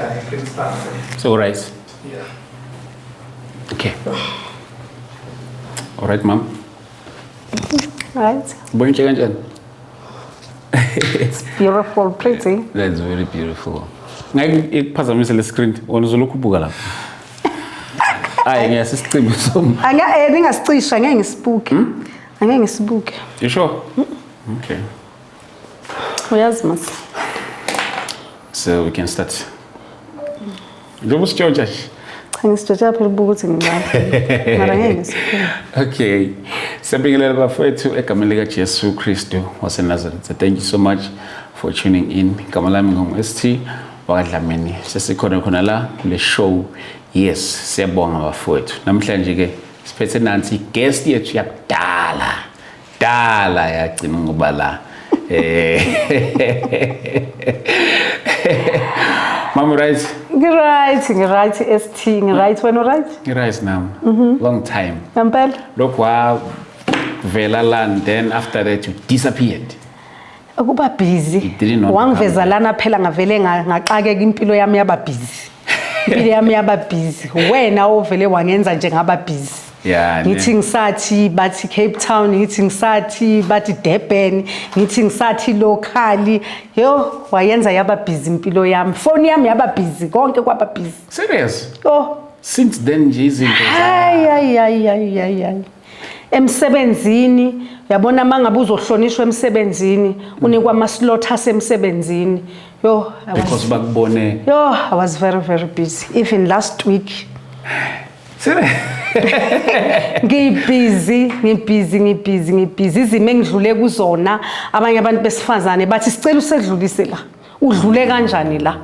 Yeah, you can start. So right. Yeah. Okay. All right, ma'am. Right. Ubona inhle kanjani? It's beautiful, pretty. That's very beautiful. Ngeke ikuphazamise le screen. Wena uzolokhu ubuka lapha. Hayi ngiyasisicimbi som. Ange ningasicisha, angeke ngisibuke. Angeke ngisibuke. You sure? Okay. Uyazi mas. So we can start. Njengoba usitshontsha nje. Cha, ngisitshotsha phela ubuka ukuthi ngibani. Mara ngeke ngisibuke. Okay. Siyabingelela bafowethu egameni lika Jesu Kristu waseNazaretha. Thank you so much for tuning in. Igama lami ngingu ST wakaDlamini. Sesikhona khona la kule show. Yes, siyabonga bafowethu. Namhlanje ke siphethe nansi guest yethu yakudala. Dala yagcina ngoba la. Mama, right? Ngi-right, ngi-right ST, ngi-right, wena right? Right now. Long time. Ngempela. Lokhu wavela la and then after that you disappeared. Ukuba busy. Didn't want to Wangiveza come. lana phela, ngavele ngaxakeka, impilo yami yaba busy. Impilo yami yaba busy. Wena ovele wangenza nje ngaba busy. Yeah, Ngithi ngisathi bathi Cape Town, ngithi ngisathi bathi Durban, ngithi ngisathi local. Yo, wayenza yaba busy impilo yami. Phone yami yaba busy, konke kwaba busy. Serious? Oh. Since then nje izinto Hayi, hayi, hayi, hayi, hayi, hayi. Emsebenzini, uyabona, mangabe uzohlonishwa emsebenzini, unikwa ama slot asemsebenzini. Yo, I was, Because bakubone. Yo, I was very very busy. Even last week Serious? Ngibhizi, ngibhizi, ngibhizi, ngibhizi. Izimo engidlule kuzona, abanye abantu besifazane bathi sicela usedlulise la. Udlule kanjani la?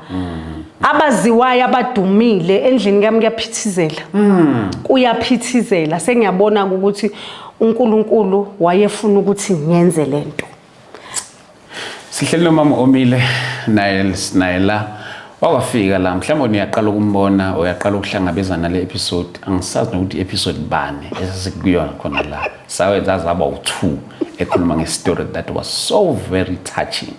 Abaziwayo, abadumile, endlini kami kuyaphithizela. Kuyaphithizela. Sengiyabona ukuthi uNkulunkulu wayefuna ukuthi ngiyenze lento. Sihleli nomama Omile naye, sinaye la. Wakafika la, mhlawumbe uyaqala ukumbona, uyaqala ukuhlangabezana nale episode. Angisazi nokuthi episode bani esesikuyona khona la. Sawenza zaba u2 ekhuluma nge-story that was so very touching.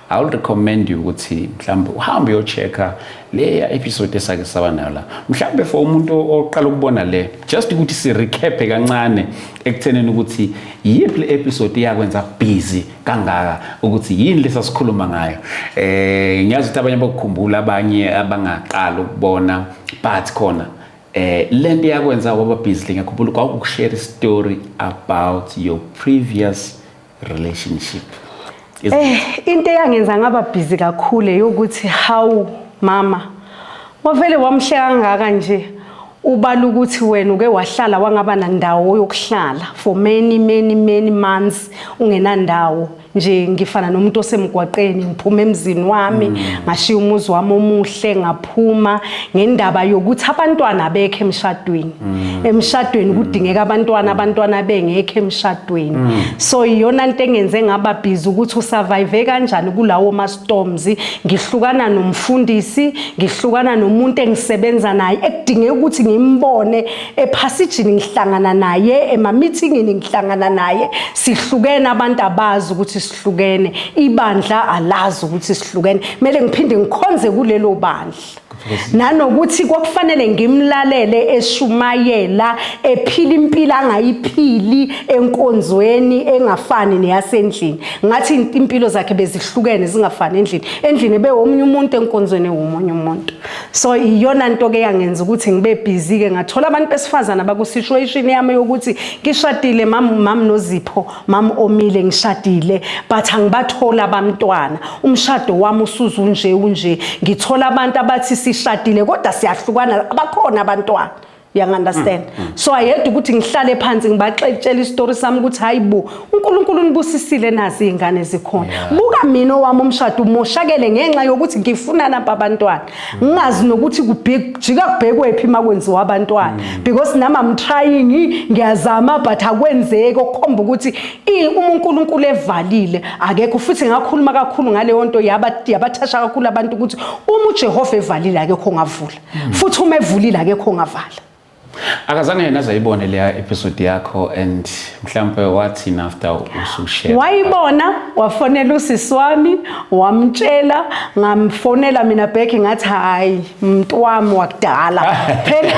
I would recommend you ukuthi mhlawumbe uhambe uyo-check-a leya episode esake saba nayo la. Mhlawumbe for umuntu oqala ukubona le, just ukuthi si-recap kancane ekuthenini ukuthi yiphi le episode iyakwenza busy kangaka, ukuthi yini lesasikhuluma ngayo. Ngiyazi ukuthi abanye bakukhumbula, abanye abangaqala ukubona, but khona lento yakwenza waba busy, ngiyakhumbula kwakushare story about your previous relationship. Into eyangenza ngaba busy kakhulu yokuthi, hawu mama, wavele wamhle kangaka nje, ubala ukuthi wena uke wahlala wangaba nandawo yokuhlala for many many many months, ungenandawo nje. Ngifana nomuntu osemgwaqeni, ngiphuma emzini wami, ngashiya umuzi wami omuhle, ngaphuma ngendaba yokuthi abantwana bekho emshadweni. Emshadweni kudingeka abantwana, abantwana bengekho emshadweni. So iyona nto engenze ngaba busy, ukuthi usurvive kanjani kulawo ma storms. Ngihlukana nomfundisi, ngihlukana nomuntu engisebenza naye, ekudingeka ukuthi ngimbone ephasijini, ngihlangana naye ema-meetingini, ngihlangana naye. Sihlukene, abantu abazi ukuthi sihlukene, ibandla alazi ukuthi sihlukene, kumele ngiphinde ngikhonze kulelo bandla, nanokuthi kwakufanele ngimlalele eshumayela, ephila impilo angayiphili enkonzweni, engafani neyasendlini. Ngathi impilo zakhe bezihlukene, zingafani endlini. Endlini ebe omunye umuntu, enkonzweni womunye umuntu. So iyona nto ke yangenza ukuthi ngibe busy ke. Ngathola abantu besifazana baku situation yami yokuthi ngishadile, mam Nozipho, mam Omile, ngishadile but angibathola abantwana, umshado wami usuzu nje unje. Ngithola abantu abathi sishadile kodwa siyahlukana, abakhona abantwana, you understand? So ayedwa ukuthi ngihlale phansi ngibaxetshela isitori sami ukuthi hayi bo, uNkulunkulu unibusisile, nazi izingane zikhona. Buka mina, owami umshado umoshakele ngenxa yokuthi ngifuna napa abantwana, ngingazi nokuthi kubhek jika kubhekwephi makwenziwa abantwana, because nami I'm trying, ngiyazama but akwenzeki, okukhomba ukuthi uma uNkulunkulu evalile akekho. Futhi ngakhuluma kakhulu ngaleyo nto, yabathasha kakhulu abantu ukuthi uma uJehova evalile akekho ongavula, futhi uma evulile akekho ongavala. Akazange yena azayibone leya episode yakho, and mhlawumbe wathini after usushare? Wayibona, wafonela usisi wami, wamtshela. Ngamfonela mina back, ngathi, "Hayi, muntu wami wakudala phela,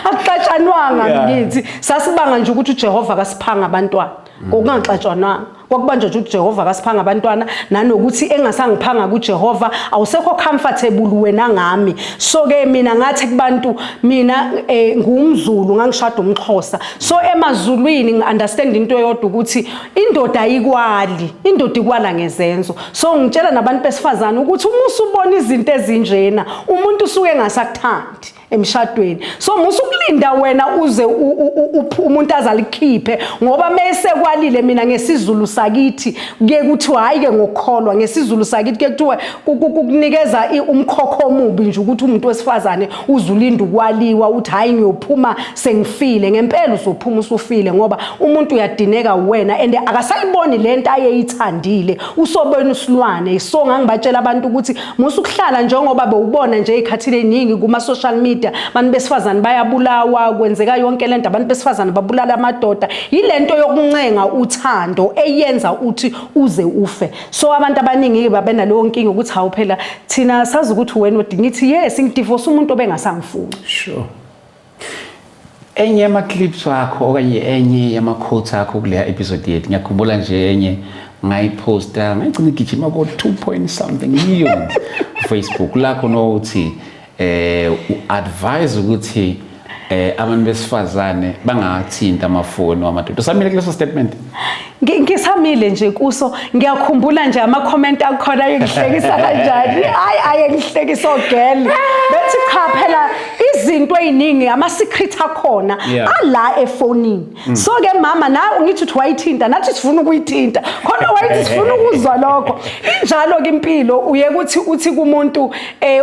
akuxatshanwanga." Ngithi sasibanga nje ukuthi uJehova akasiphanga abantwana, ngokungaxatshanwanga kwakubanjwa nje uJehova akasiphanga abantwana, nanokuthi engasangiphanga kuJehova, awusekho comfortable wena ngami. So ke mina ngathi kubantu, mina ngumZulu, ngangishada umXhosa, so emaZulwini ngiunderstand into eyodwa, ukuthi indoda ayikwali, indoda ikwala ngezenzo. So ngitshela nabantu besifazane ukuthi uma usubona izinto ezinjena, umuntu usuke engasakuthandi emshadweni. So musa ukulinda wena uze umuntu azalikhiphe, ngoba mese kwalile. Mina ngesiZulu sakithi kuye kuthiwa, hayi ke, ngokukholwa ngesiZulu sakithi kuye kuthiwa kukunikeza umkhokho omubi nje ukuthi umuntu wesifazane uzulinda ukwaliwa, uthi, "Hayi, ngiyophuma sengifile." Ngempela uzophuma usufile, ngoba umuntu uyadineka wena and akasayiboni lento ayeyithandile, usobona usilwane. So ngangibatshela abantu ukuthi musa ukuhlala, njengoba bewubona nje ey'khathini ey'ningi kuma-social media, abantu besifazane bayabulawa, kwenzeka yonke lento, abantu besifazane babulala amadoda. Yile nto yokuncenga uthando eyenza uthi uze ufe. So abantu abaningi-ke babe naleyo nkinga ukuthi, "Hawu, phela thina sazi ukuthi wena odi." Ngithi, "Yes, ngidivorce umuntu obengasangifuni." Sure. Enye yama-clips wakho okanye enye yama-quotes akho kuleya episode yethu, ngiyakhumbula nje enye ngayiposta, ngayigcina igijima ko-2 point something million Facebook lakho, nokuthi u-advise ukuthi abantu besifazane bangathinta amafoni wamadoda. Usamile kuleso statement? Ngisamile nje kuso. Ngiyakhumbula nje ama-comment akhona ayengihlekisa kanjani. Hayi, ayengihlekisa ogirl, bethi, "Cha phela, izinto ey'ningi, ama-secret akhona ala efonini. So ke mama, nawe ngithi uthi wayithinta, nathi sifuna ukuyithinta khona." Wayithi sifuna ukuzwa lokho. Injalo-ke impilo, uye kuthi uthi kumuntu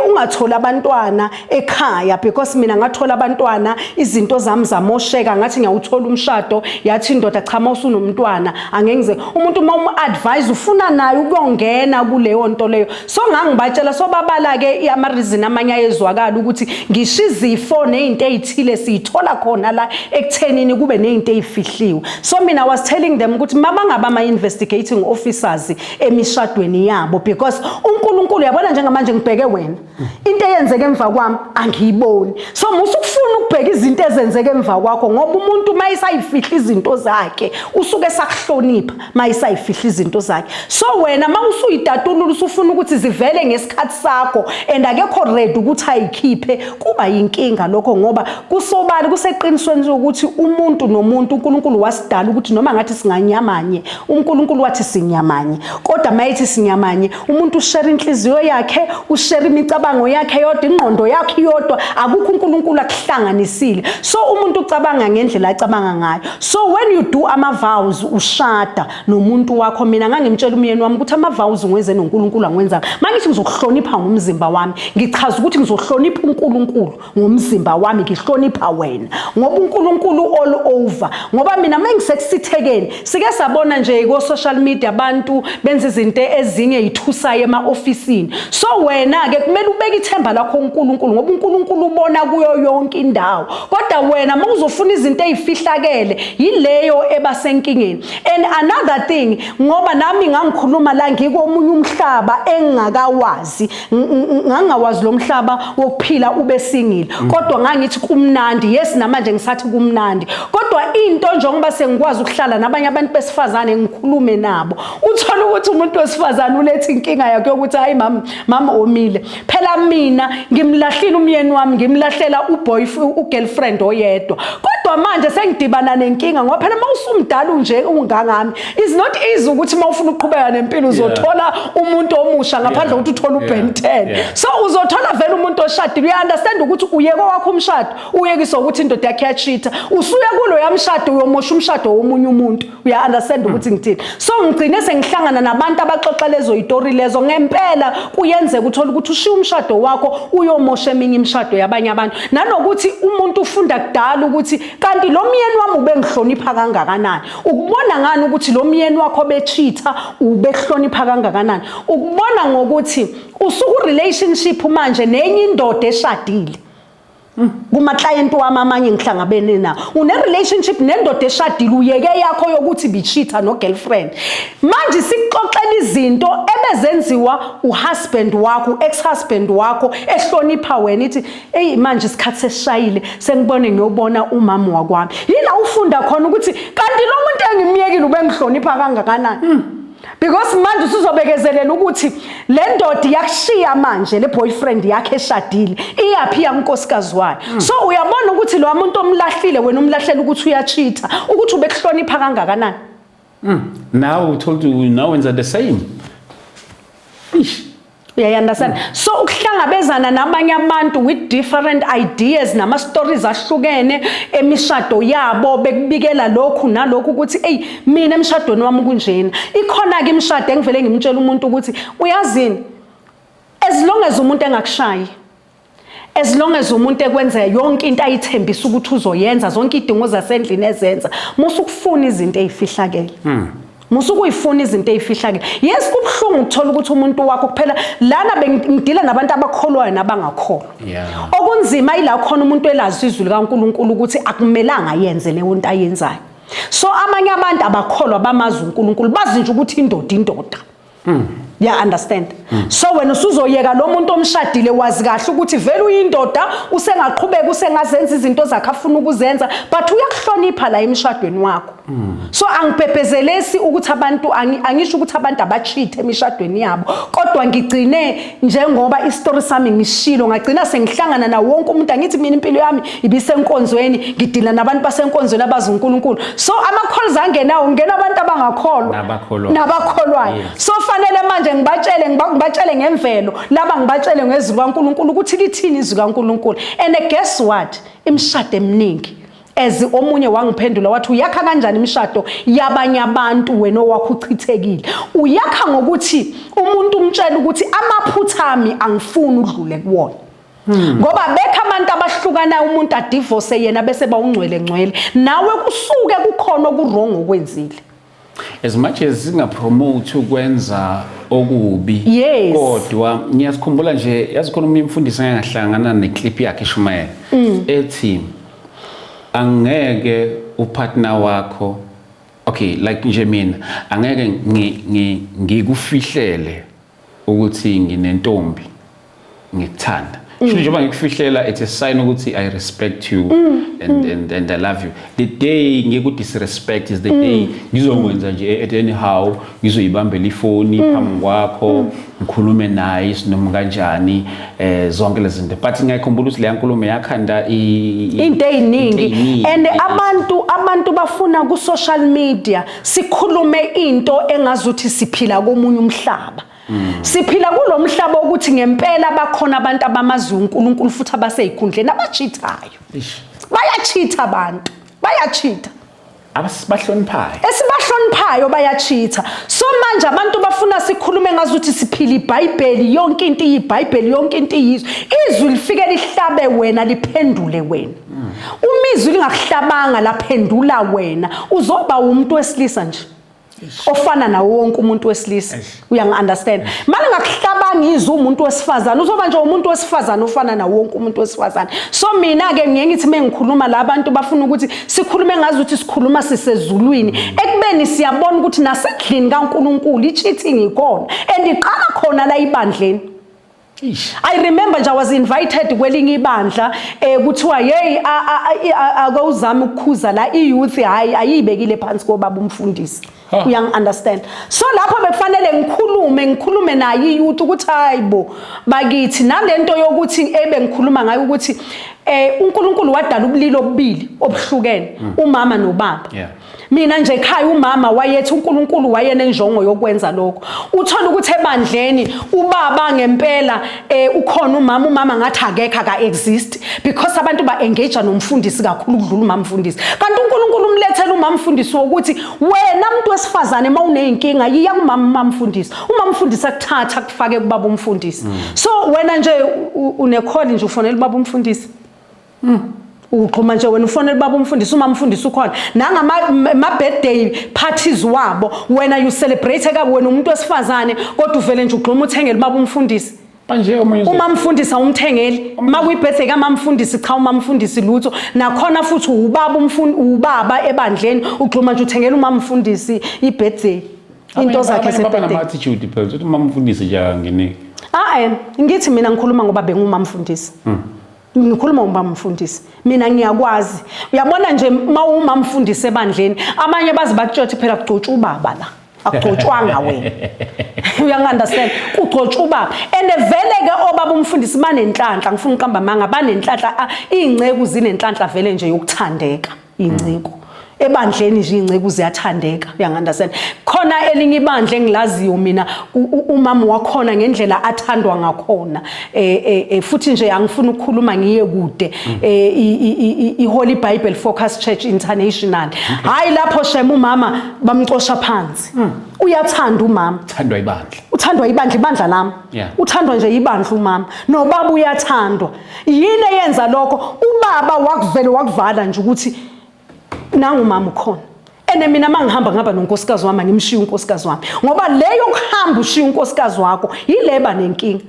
ungatholi abantwana ekhaya, because mina ngathola abantwana, izinto zami zamosheka. Ngathi ngiyawuthola umshado, yathi indoda, "Cha, uma usunomntwana angeke ngize." Umuntu uma umu-advise, ufuna naye ukuyongena kuleyo nto leyo. So ngangibatshela, so babala-ke ama-reason amanye ayezwakala ukuthi ngisho izifo ney'nto ey'thile siyithola khona la ekuthenini kube ney'nto ey'fihliwe. So mina was telling them ukuthi mabangaba ama-investigating officers emishadweni yabo, because uNkulunkulu, yabona, njengamanje ngibheke wena, into eyenzeke emva kwami angiyiboni. So musa ukufuna ukubheka izinto ezenzeke emva kwakho, ngoba umuntu uma esayifihla izinto zakhe, usuke esakuhlonipha uma esayifihla izinto zakhe. So wena uma usuyitatulula, usufuna ukuthi zivele ngesikhathi sakho and akekho ready ukuthi ayikhiphe, kuba yinkinga lokho, ngoba kusobala, kuseqinisweni ukuthi umuntu nomuntu uNkulunkulu wasidala ukuthi noma ngathi singanyamanye, uNkulunkulu wathi sinyamanye, kodwa mayethi sinyamanye, umuntu ushare inhliziyo yakhe, ushare imicabango yakhe yodwa, ingqondo yakhe yodwa, akukho uNkulunkulu akuhlanganisile. So umuntu ucabanga ngendlela acabanga ngayo. So when you do ama vows, ushada nomuntu wakho, mina ngangimtshela umyeni wami ukuthi ama vows ngiwenze noNkulunkulu, angwenzanga. Mangithi ngizokuhlonipha ngomzimba wami, ngichaza ukuthi ngizohlonipha uNkulunkulu ngomzimba wami, ngihlonipha wena, ngoba uNkulunkulu all over. Ngoba mina mengisekusithekeni, sike sabona nje ko social media abantu benza izinto ezinye ezithusayo ema-ofisini. So wena ke kumele ubeke ithemba lakho kuNkulunkulu, ngoba uNkulunkulu ubona kuyo yonke indawo. Kodwa wena uma uzofuna izinto ezifihlakele, yileyo ebasenkingeni. And another thing, ngoba nami ngangikhuluma la ngikomunye umhlaba engingakawazi, ngangingawazi lo mhlaba wokuphila ube single, kodwa ngangithi kumnandi. Yes, namanje ngisathi kumnandi, kodwa into njengoba sengikwazi ukuhlala nabanye abantu besifazane, ngikhulume nabo, uthola ukuthi umuntu wesifazane uletha inkinga yakhe yokuthi, "Hayi mama, mama omile phela, mina ngimlahlile umyeni wami, ngimlahlela uboy ugirlfriend oyedwa, kodwa manje sengidibana nenkinga." Ngoba phela uma usumdala nje ungangami, is not easy ukuthi uma ufuna ukuqhubeka nempilo uzothola umuntu omusha ngaphandle kokuthi uthole uBen 10. So uzothola vele umuntu oshadile. Uya understand ukuthi uyeke wakho umshado, uyekiswa ukuthi indoda yakhe yachitha, usuya kulo yamshado, uyomosha umshado womunye umuntu. Uya understand ukuthi ngithini? So ngigcine sengihlangana nabantu abaxoxa lezo yitori lezo. Ngempela kuyenzeka uthola ukuthi ushiya umshado wakho, uyomosha eminye imishado yabanye abantu. Nanokuthi umuntu ufunda kudala ukuthi kanti lo myeni wami ubengihlonipha kangakanani. Ukubona ngani ukuthi lo myeni wakho bechitha ubehlonipha kangakanani? Ukubona ngokuthi usuku relationship manje nenye indoda eshadile. Kuma-client wami amanye ngihlangabene nawo, une-relationship nendoda eshadile, uyeke yakho yokuthi bi-cheat-a no-girlfriend. Manje sikuxoxela izinto ebezenziwa uhusband wakho, u-ex-husband wakho, ehlonipha wena, ithi, "Eyi, manje isikhathi sesishayile, sengibone ngiyobona umama wakwami." Yila ufunda khona ukuthi kanti lo muntu engimyekile ubengihlonipha kangakanani, because manje usuzobekezelela ukuthi le ndoda iyakushiya manje, le boyfriend yakhe eshadile iyaphi yankosikazi wayo. So uyabona ukuthi lo muntu omlahlile wena, umlahlela ukuthi uya-cheat-a, ukuthi ubekuhlonipha kangakanani. Now told you, now wenza the same. Ish. Uyayi-understand? So ukuhlangabezana nabanye abantu with different ideas nama-stories ahlukene emishado yabo, bekubikela lokhu nalokhu ukuthi, "Eyi, mina emshadweni wami kunjena." Ikhona-ke imishado engivele ngimtshela umuntu ukuthi, "Uyazini, as long as umuntu engakushayi, as long as umuntu ekwenza yonke into ayithembisa ukuthi uzoyenza, zonke idingo zasendlini ezenza, musukufuna izinto ey'fihlakele, musukuyifuna izinto ey'fihlakele." Yes, kubuhlungu ukuthola ukuthi umuntu wakho kuphela lana bengidila nabantu abakholwayo nabangakholwa. Okunzima ila khona umuntu elazi izwi likaNkulunkulu ukuthi akumelanga ayenze leyo nto ayenzayo. So amanye abantu abakholwa, bamazi uNkulunkulu, bazi nje ukuthi indoda indoda. Ya understand? So wena usuzoyeka lo muntu omshadile, wazi kahle ukuthi vele uyindoda, usengaqhubeka, usengazenza izinto zakhe afuna ukuzenza, but uyakuhlonipha la emshadweni wakho. So angibhebhezelesi ukuthi abantu angisho ukuthi abantu aba-cheat emishadweni yabo, kodwa ngigcine, njengoba isitori sami ngishilo, ngagcina sengihlangana nawo wonke umuntu. Angithi mina impilo yami ibisenkonzweni, ngidila nabantu basenkonzweni abazi uNkulunkulu. So ama-calls angenawo, ngena abantu abangakholwa Nabakholwayo. Nabakholwayo. So fanele manje ngibatshele, ngibatshele ngemvelo laba, ngibatshele ngezwi kaNkulunkulu ukuthi lithini izwi kaNkulunkulu. And guess what, imishado eminingi, as omunye wangiphendula wathi, "Uyakha kanjani imishado yabanye abantu wena owakho uchithekile?" Uyakha ngokuthi umuntu umtshela ukuthi amaphutha ami angifuni udlule kuwona, ngoba bekho abantu abahlukanayo, umuntu a-divorce yena bese bawungcwele ngcwele nawe, kusuke kukhona oku-wrong okwenzile. As much as singa-promote ukwenza okubi, kodwa ngiyasikhumbula nje, yazi khona omunye umfundisi engahlangana ne-clip yakhe eshumayela, ethi angeke u-partner wakho, okay, like nje mina angeke ngikufihlele ukuthi nginentombi, ngikuthanda. Sho njengoba ngikufihlela, it's a sign ukuthi I respect you and I love you. The day ngiku-disrespect is the day ngizokwenza nje at anyhow, ngizoyibambela ifoni phambi kwakho, ngikhulume naye noma kanjani, zonke lezi zinto. But ngiyakhumbula ukuthi leya nkulumo yakhanda into ey'ningi. Into ey'ningi. And abantu bafuna ku-social media sikhulume into engazuthi siphila komunye umhlaba. Siphila kulo mhlaba ukuthi ngempela bakhona abantu abamaziyo uNkulunkulu futhi abasey'khundleni aba-cheat-ayo. Eish. Baya-cheat-a abantu, baya-cheat-a. Abasibahloniphayo. Esibahloniphayo baya-cheat-a. So manje abantu bafuna sikhulume ngazuthi siphila iBhayibheli, yonke into iyiBhayibheli, yonke into iyizwi. Izwi lifike lihlabe wena, liphendule wena. Uma izwi lingakuhlabanga laphendula wena, uzoba umuntu wesilisa nje ofana nawo wonke umuntu wesilisa. Uyangi-understand? Manje ngakuhlabanga izwi, umuntu wesifazane, uzoba nje umuntu wesifazane ofana nawo wonke umuntu wesifazane. So mina-ke ngiye ngithi uma ngikhuluma la, abantu bafuna ukuthi sikhulume ngazuthi sikhuluma sisezulwini, ekubeni siyabona ukuthi nasendlini kaNkulunkulu i-cheating ikhona and iqala khona la ibandleni. Eish. I remember nje I was invited kwelinye ibandla, kuthiwa, "Hey, akawuzama ukukhuza la i-youth, hayi, ayibekile phansi kobaba umfundisi." Uyangi-understand? So lapho bekufanele ngikhulume naye i-youth ukuthi, hayi bo bakithi, nalento yokuthi ebengikhuluma ngayo ukuthi uNkulunkulu wadala ubulili obubili obuhlukene, umama nobaba. Mina nje ekhaya umama wayethi uNkulunkulu wayenenjongo yokwenza lokho. Uthola ukuthi ebandleni ubaba ngempela ukhona, umama ngathi akekho, aka exist, because abantu ba engage nomfundisi kakhulu ukudlula umama umfundisi. Kanti uNkulunkulu umlethela umama umfundisi wokuthi wena muntu wesifazane mawuneyinkinga yiya kumama umfundisi. Umama umfundisi akuthatha akufake kubaba umfundisi. So wena nje une-call nje, ufonela ubaba umfundisi. Uxhuma nje wena, ufonela ubaba umfundisi, uma umfundisi ukhona nangama ma birthday parties wabo, wena you celebrate ka wena umuntu wesifazane, kodwa uvele nje ugxuma uthengele ubaba umfundisi. Manje omunye Uma mfundisi awumthengeli, uma kuyi-birthday kamamfundisi, cha, umamfundisi lutho. Nakhona futhi ubaba, umfuni ubaba ebandleni, ugxuma nje uthengela umamfundisi i-birthday, into zakhe baba ze-birthday. Nama-attitude phela ukuthi umamfundisi nje akangeneki. Ah, ngithi mina ngikhuluma ngoba bengumamfundisi. Ngikhuluma ngomamfundisi. Mina ngiyakwazi. Uyabona nje, uma umamfundisi ebandleni, abanye baze bakutshela phela kugcotshwa ubaba la. Akugcotshwanga wena. Uyangi-understand? Kugcotshwa ubaba. And vele ke obaba umfundisi banenhlanhla, ngifuna uqamba amanga, banenhlanhla, iy'nceku zinenhlanhla vele nje yokuthandeka, iy'nceku. Ebandleni nje iy'nceku ziyathandeka, uyangi-understand? Khona elinye ibandla engilaziyo mina, umama wakhona ngendlela athandwa ngakhona. Futhi nje angifuni ukukhuluma ngiye kude. I-Holy Bible Focus Church International. Hayi, lapho shem umama bamcosha phansi. Uyathanda umama. Thandwa ibandla. Uthandwa ibandla, ibandla lami. Uthandwa nje ibandla umama. Nobaba uyathandwa. Yini eyenza lokho? Ubaba wakuvele wakuvala nje ukuthi nangu umama ukhona. Ene mina mangihamba ngihamba nonkosikazi wami, angimshiya unkosikazi wami. Ngoba leyo kuhamba ushiya unkosikazi wakho yileba nenkinga.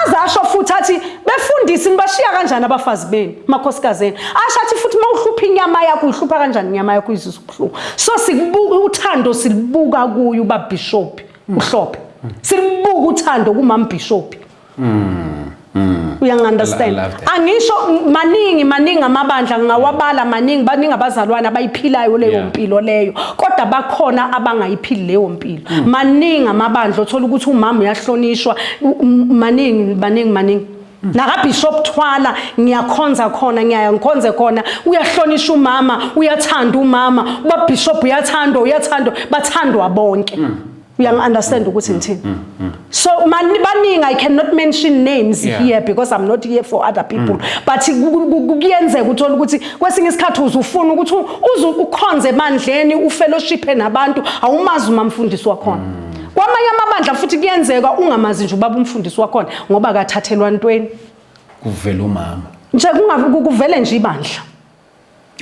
Azasho futhi athi befundisi nibashiya kanjani abafazi benu, makhosikazi enu. Asho athi futhi mawuhlupha inyama yakho, uyihlupha kanjani inyama yakho, uyizwisa ubuhlungu. So sikubuka uthando, silibuka kuye uba bishop uHlophe. Silibuka uthando kumama bishop. Uyangi-understand? I love that. Angisho maningi, maningi amabandla ngawabala, maningi, baningi abazalwane abayiphilayo leyo mpilo leyo, kodwa bakhona abangayiphili leyo mpilo. Maningi amabandla othola ukuthi umama uyahlonishwa, maningi, maningi, maningi. Naka Bishop Thwala ngiyakhonza khona, ngiyaya ngikhonze khona, uyahlonishwa umama, uyathanda umama, uba bishop uyathandwa, uyathandwa, bathandwa bonke. Uyangi-understand ukuthi ngithini? So baningi, I cannot mention names here because I'm not here for other people, but kuyenzeka uthola ukuthi kwesinye isikhathi uze ufuna ukuthi uze ukhonze ebandleni, ufellowship nabantu, awumazi umamfundisi wakhona. Kwamanye amabandla futhi kuyenzeka ungamazi nje ubaba umfundisi wakhona ngoba akathathelwa ntweni. Kuvela umama. Nje kuvele nje ibandla.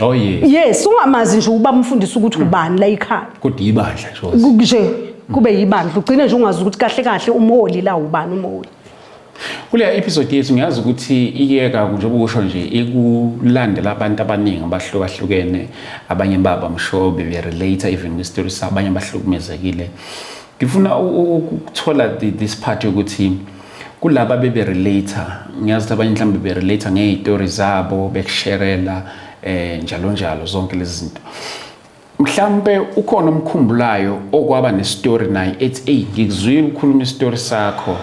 Oh yes. Yes, ungamazi nje ubaba umfundisi ukuthi ubani la ekhaya. Kodwa ibandla nje. Nje kube yibandla, ugcine nje ungazi ukuthi kahle kahle umholi la ubani umholi. Kule episode yethu ngiyazi ukuthi iyeka njengoba usho nje ikulandela abantu abaningi abahlukahlukene, abanye baba I'm sure bebe relate even with stories sabo, abanye abahlukumezekile. Ngifuna ukuthola this part yokuthi kulaba bebe relate, ngiyazi ukuthi abanye mhlawumbe be relate ngezitori zabo, bekusherela njalo njalo zonke lezi zinto. Mhlambe ukhona omkhumbulayo okwaba nestory naye ethi, "Ey, ngikuzwile ukukhuluma istory sakho,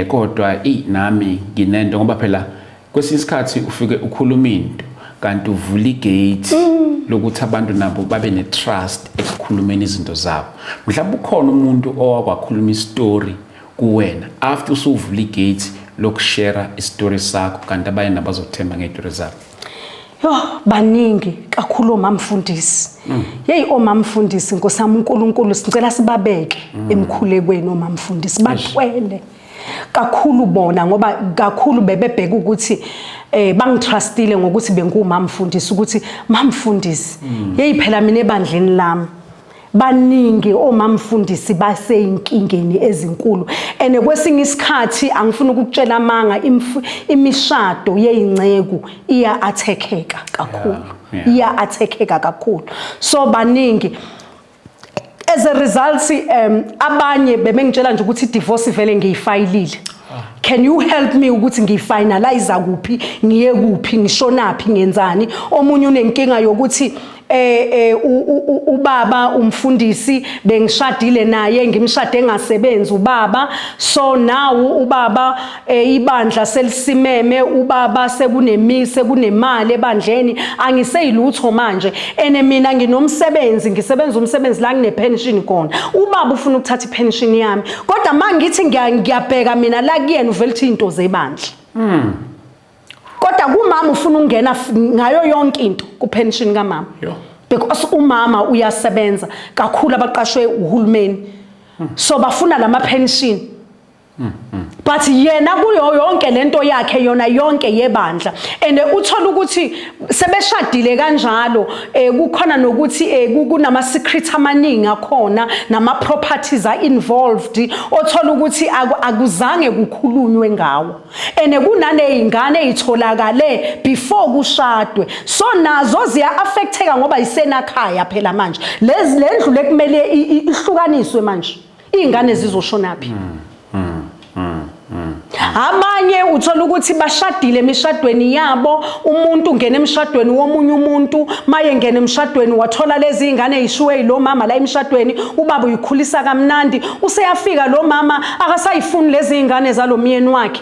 kodwa ey, nami nginento," ngoba phela kwesinye isikhathi ufike ukhuluma into kanti uvula igate lokuthi abantu nabo babe ne-trust ekukhulumeni izinto zabo. Mhlawumbe ukhona umuntu owakwakhuluma istory kuwena after usuvula igate lokushare istory sakho, kanti abanye nabazothemba ngey'story zabo. Yo, baningi kakhulu omamfundisi. Hey, omamfundisi, Nkosi yami uNkulunkulu, sicela sibabeke emkhulekweni omamfundisi, bathwele kakhulu bona ngoba kakhulu bebebheka ukuthi bangitrustile ngokuthi bengumamfundisi, ukuthi mamfundisi, hey, phela mina ebandleni lami baningi omamfundisi baseyinkingeni ezinkulu. Ene kwesinye isikhathi, angifuni ukukutshela amanga, imishado yeyinceku iya attackeka kakhulu. Iya attackeka kakhulu. So baningi. As a result, abanye bebengitshela nje ukuthi divorce vele ngiyifayilile, can you help me ukuthi ngiyifinalize kuphi, ngiye kuphi, ngishonaphi, ngenzani? Omunye unenkinga yokuthi ubaba umfundisi bengishadile naye, ngimshade engasebenzi ubaba. So now ubaba, ibandla selisimeme, ubaba sekunemise kunemali ebandleni, angiseyilutho manje. Ene mina nginomsebenzi, ngisebenza umsebenzi la ngine pension khona. Ubaba ufuna ukuthatha ipension yami, kodwa mangithi ngiyabheka mina la kuyena, uvela uthi into zebandla. Kodwa kumama ufuna ukungena ngayo yonke into kupension kamama. Because umama uyasebenza kakhulu, abaqashwe uhulumeni, so bafuna lama pension. But yena kuyo yonke lento yakhe yona yonke yebandla, and uthola ukuthi sebeshadile kanjalo, kukhona nokuthi kunama secrets amaningi akhona, nama properties are involved, othola ukuthi akuzange kukhulunywe ngawo, and kunanezingane ezitholakale before kushadwe, so nazo ziya affecteka ngoba isenakhaya phela manje. Lezi lendlu lekumele ihlukaniswe manje, izingane zizoshona phi? Abanye uthola ukuthi bashadile emishadweni yabo, umuntu ungena emshadweni womunye umuntu, maye ngena emshadweni wathola lezi ingane eyishiwe yilo mama la emshadweni, ubaba uyikhulisa kamnandi, useyafika lo mama akasayifuni lezi ingane zalo myeni wakhe.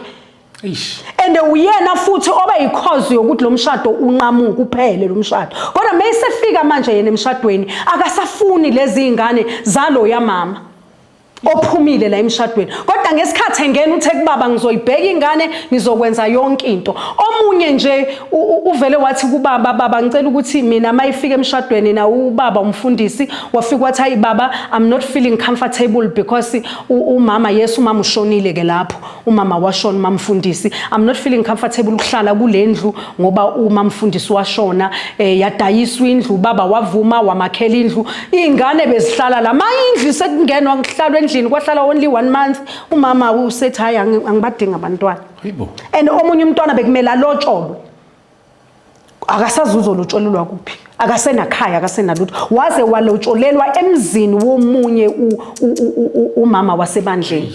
Eish. And uyena futhi oba yicause yokuthi lo mshado unqamuke, uphele lo mshado. Kodwa mayesefika manje yena emshadweni, akasafuni lezi ingane zalo yamama ophumile la emshadweni. Kodwa ngesikhathi engena uthe kubaba, "Ngizoyibheka ingane, ngizokwenza yonke into." Omunye nje uvele wathi kubaba, "Baba, ngicela ukuthi mina mayifika emshadweni." Na ubaba umfundisi wafika wathi, "Hayi baba, I'm not feeling comfortable because umama, yes, umama ushonile ke lapho, umama washona, mamfundisi. I'm not feeling comfortable ukuhlala kule ndlu ngoba umamfundisi washona." Yadayiswa indlu, ubaba wavuma, wamakhela indlu, iy'ngane bezihlala la. Ma indlu sekungenwa, kuhlalwa endlini, kwahlala only one month, umama usethi, "Hayi, angibadingi abantwana." Hayibo. And omunye umntwana bekumele alotsholwe, akasazi uzolotsholelwa kuphi, akasenakhaya, akasenalutho, waze walotsholelwa emzini womunye umama wasebandleni.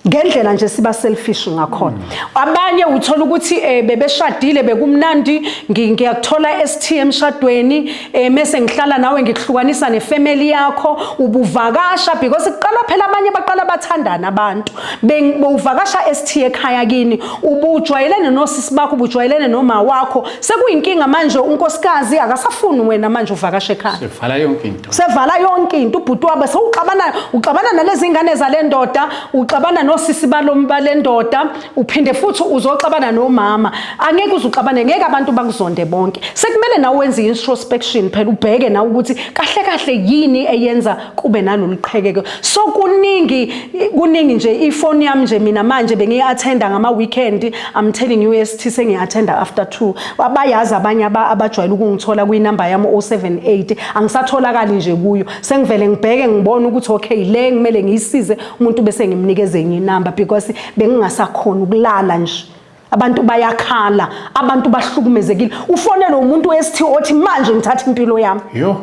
Ngendlela nje siba selfish ngakhona. Abanye uthola ukuthi bebeshadile, bekumnandi, ngiyakuthola ST emshadweni, mase ngihlala nawe, ngikuhlukanisa nefamily yakho, ubuvakasha, because kuqala phela abanye baqala bathandana abantu. Bowuvakasha ST ekhaya kini, ubujwayelene nosisi bakho, ubujwayelene noma wakho, sekuyinkinga manje, unkosikazi akasafuni wena manje uvakasha ekhaya. Sevala yonke into. Sevala yonke into. Ubhuti wabo sewuxabana, uxabana nalezi ngane zale ndoda, uxabana nosisi bale ndoda, uphinde futhi uzoxabana nomama. Angeke uze uxabane, ngeke abantu bakuzonde bonke. Sekumele nawe wenze i-introspection phela, ubheke nawe ukuthi kahle kahle yini eyenza kube nalolu qhekeko. So kuningi, kuningi nje. Ifoni yami nje mina manje bengiyi-attenda ngama-weekend, I'm telling you ST, sengiyi-attenda after 2. Bayazi abanye abajwayele ukungithola kwinamba yami 078, angisatholakali nje kuyo. Sengivele ngibheke, ngibone ukuthi okay, le ngimele ngiyisize umuntu, bese ngimnikeze enye inamba, because bengingasakhona ukulala nje. Abantu bayakhala, abantu bahlukumezekile. Ufonele umuntu we-ST othi, "Manje ngithatha impilo yami." Yo.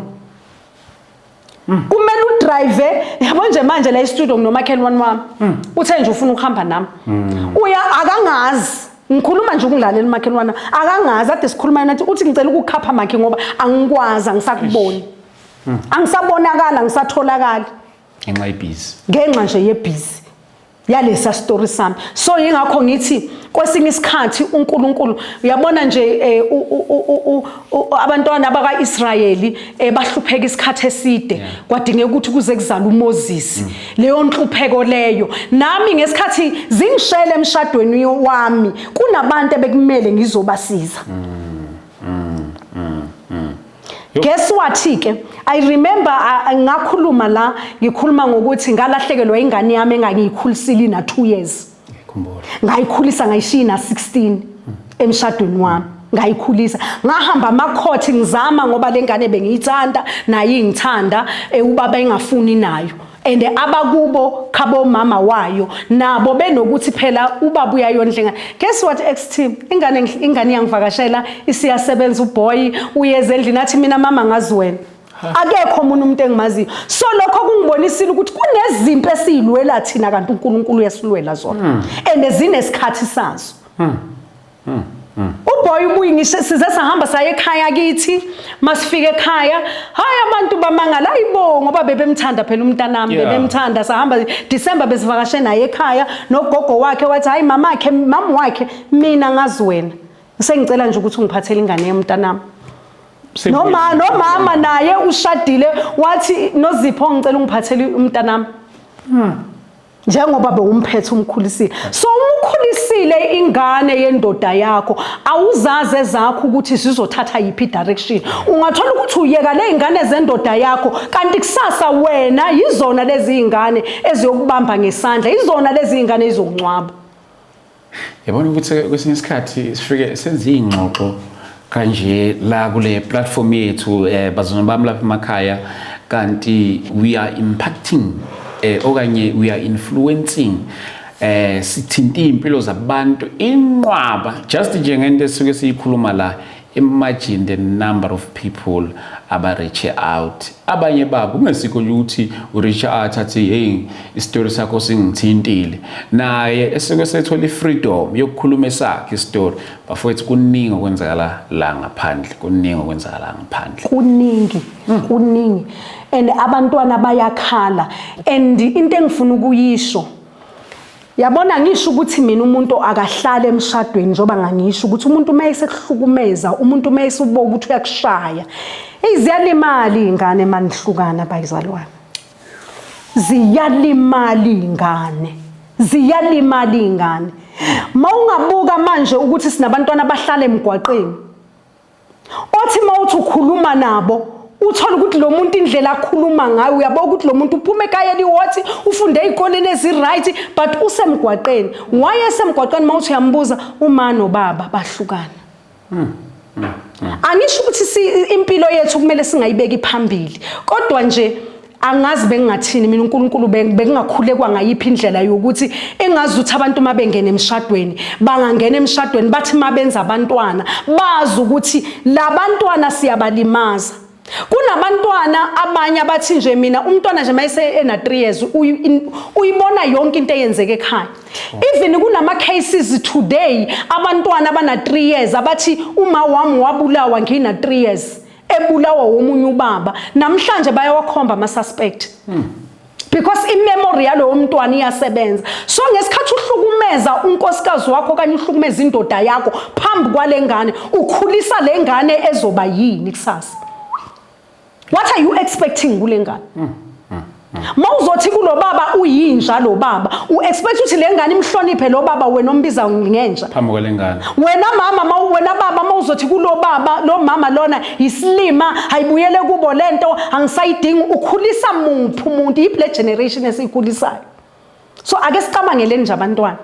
Kumele udrive, yabo nje manje la e-studio nginomakhelwane wami, uthe nje ufuna ukuhamba nami, uya akangazi ngikhuluma nje, ukungilalela umakhelwane, akangazi ade sikhuluma nathi, uthi, "Ngicela ukukhapha makhe ngoba angikwazi, angisakuboni, angisabonakala, angisatholakali." Ngenxa yebhizi. Ngenxa nje yebhizi yalesa story sami. So yingakho ngithi kwesinye isikhathi uNkulunkulu, uyabona nje, abantwana bakaIsrayeli bahlupheka isikhathi eside, kwadingeka ukuthi kuze kuzala uMoses leyo nhlupheko leyo. Nami ngesikhathi zingishele emshadweni wami, kunabantu ebekumele ngizobasiza. Yo. Guess what ke, I remember ngakhuluma la, ngikhuluma ngokuthi ngalahlekelwa ingane yami engangiyikhulisile na 2 years. Khumbula. Ngayikhulisa, ngayishiya na 16 emshadweni wami, ngayikhulisa, ngahamba amakhothi ngizama, ngoba lengane bengiyithanda, naye ingithanda, ubaba engafuni nayo, and abakubo khabo mama wayo nabo benokuthi phela ubaba uyayondla ingane. Guess what XT, ingane iyangivakashela, isiyasebenza, uboy uyeza endlini, athi, "Mina mama ngazi wena, akekho omunye umuntu engimaziyo." So lokho kungibonisile ukuthi kunezimpi esiyilwela thina, kanti uNkulunkulu uyasilwela zona, and zinesikhathi sazo. Uboy ubuye, ngisho size sahamba saye ekhaya kithi. Masifika ekhaya, hayi, abantu bamangala, ayibo, ngoba bebemthanda phela umntanami. Bebemthanda. Sahamba December, besivakashe naye ekhaya nogogo wakhe, wathi, "Hayi, mamakhe, mama wakhe, mina ngazi wena, sengicela nje ukuthi ungiphathele ingane yomntanami." Noma nomama naye ushadile, wathi, "Nozipho, ngicela ungiphathele umntanami." Njengoba bewumphethe umkhulisile, so umkhulisile ingane yendoda yakho, awuzazi ezakho ukuthi zizothatha yiphi direction. Ungathola ukuthi uyeka le ingane zendoda yakho, kanti kusasa wena yizona lezi ingane eziyokubamba ngesandla, yizona lezi ingane ezizokuncwaba. Yabona ukuthi kwesinye isikhathi sifike senze iy'ngxoxo kanje la kule platform yethu, bazalwane bami lapha emakhaya, kanti we are impacting, okanye we are influencing, sithinta iy'mpilo zabantu inqwaba just nje ngento esuke siyikhuluma la. Imagine the number of people aba-reach out, abanye babo kungesikho nje ukuthi u-reach out athi, "Hey, isitori sakho singithintile," naye esuke sethola i-freedom yokukhuluma esakhe isitori. Bafowethu, kuningi okwenzakala la ngaphandle, kuningi okwenzakala ngaphandle. Kuningi, kuningi, and abantwana bayakhala. And into engifuna ukuyisho, yabona, ngisho ukuthi mina umuntu akahlale emshadweni, njengoba ngangisho ukuthi umuntu uma esekuhlukumeza, umuntu uma esubuka ukuthi uyakushaya, eyi, ziyalimala iy'ngane manihlukana. Bayizalwane, ziyalimala iy'ngane, ziyalimala iy'ngane. Ma ungabuka manje ukuthi sinabantwana abahlala emgwaqeni, othi uma uthi ukhuluma nabo, uthola ukuthi lo muntu indlela akhuluma ngayo, uyabona ukuthi lo muntu uphuma ekhaya eliwothi, ufunde ey'koleni ezi-right, but usemgwaqeni. Wayesemgwaqeni, uma uthi uyambuza, uma nobaba bahlukana. Angisho ukuthi impilo yethu kumele singayibeki phambili, kodwa nje angazi bengingathini mina uNkulunkulu, bekungakhulekwa ngayiphi indlela yokuthi engazi ukuthi abantu uma bengena emshadweni, bangangena emshadweni bathi uma benza abantwana bazi ukuthi labantwana siyabalimaza. Kunabantwana abanye abathi nje mina umntwana nje mayese ena 3 years uyibona yonke into eyenzeka ekhaya. Even kunama cases today, abantwana abana 3 years abathi uma wami wabulawa ngina 3 years, ebulawa womunye ubaba. Namhlanje bayawakhomba ama suspect because imemory yalowo mntwana iyasebenza. So ngesikhathi uhlukumeza unkosikazi wakho okanye uhlukumeza indoda yakho phambi kwale ngane, ukhulisa le ngane ezoba yini kusasa? What are you expecting kule ngane? Mawuzothi kulo baba uyinja lo baba, u-expect ukuthi le ngane imhloniphe lo baba wena ombiza ngenja phambi kwale ngane? Wena mama, wena baba, mawuzothi kulo baba, lo mama lona isilima, ayibuyele kubo lento, angisayidingi, ukhulisa muphi umuntu? Yiphi le generation esiyikhulisayo? So ake sicabangeleni nje abantwana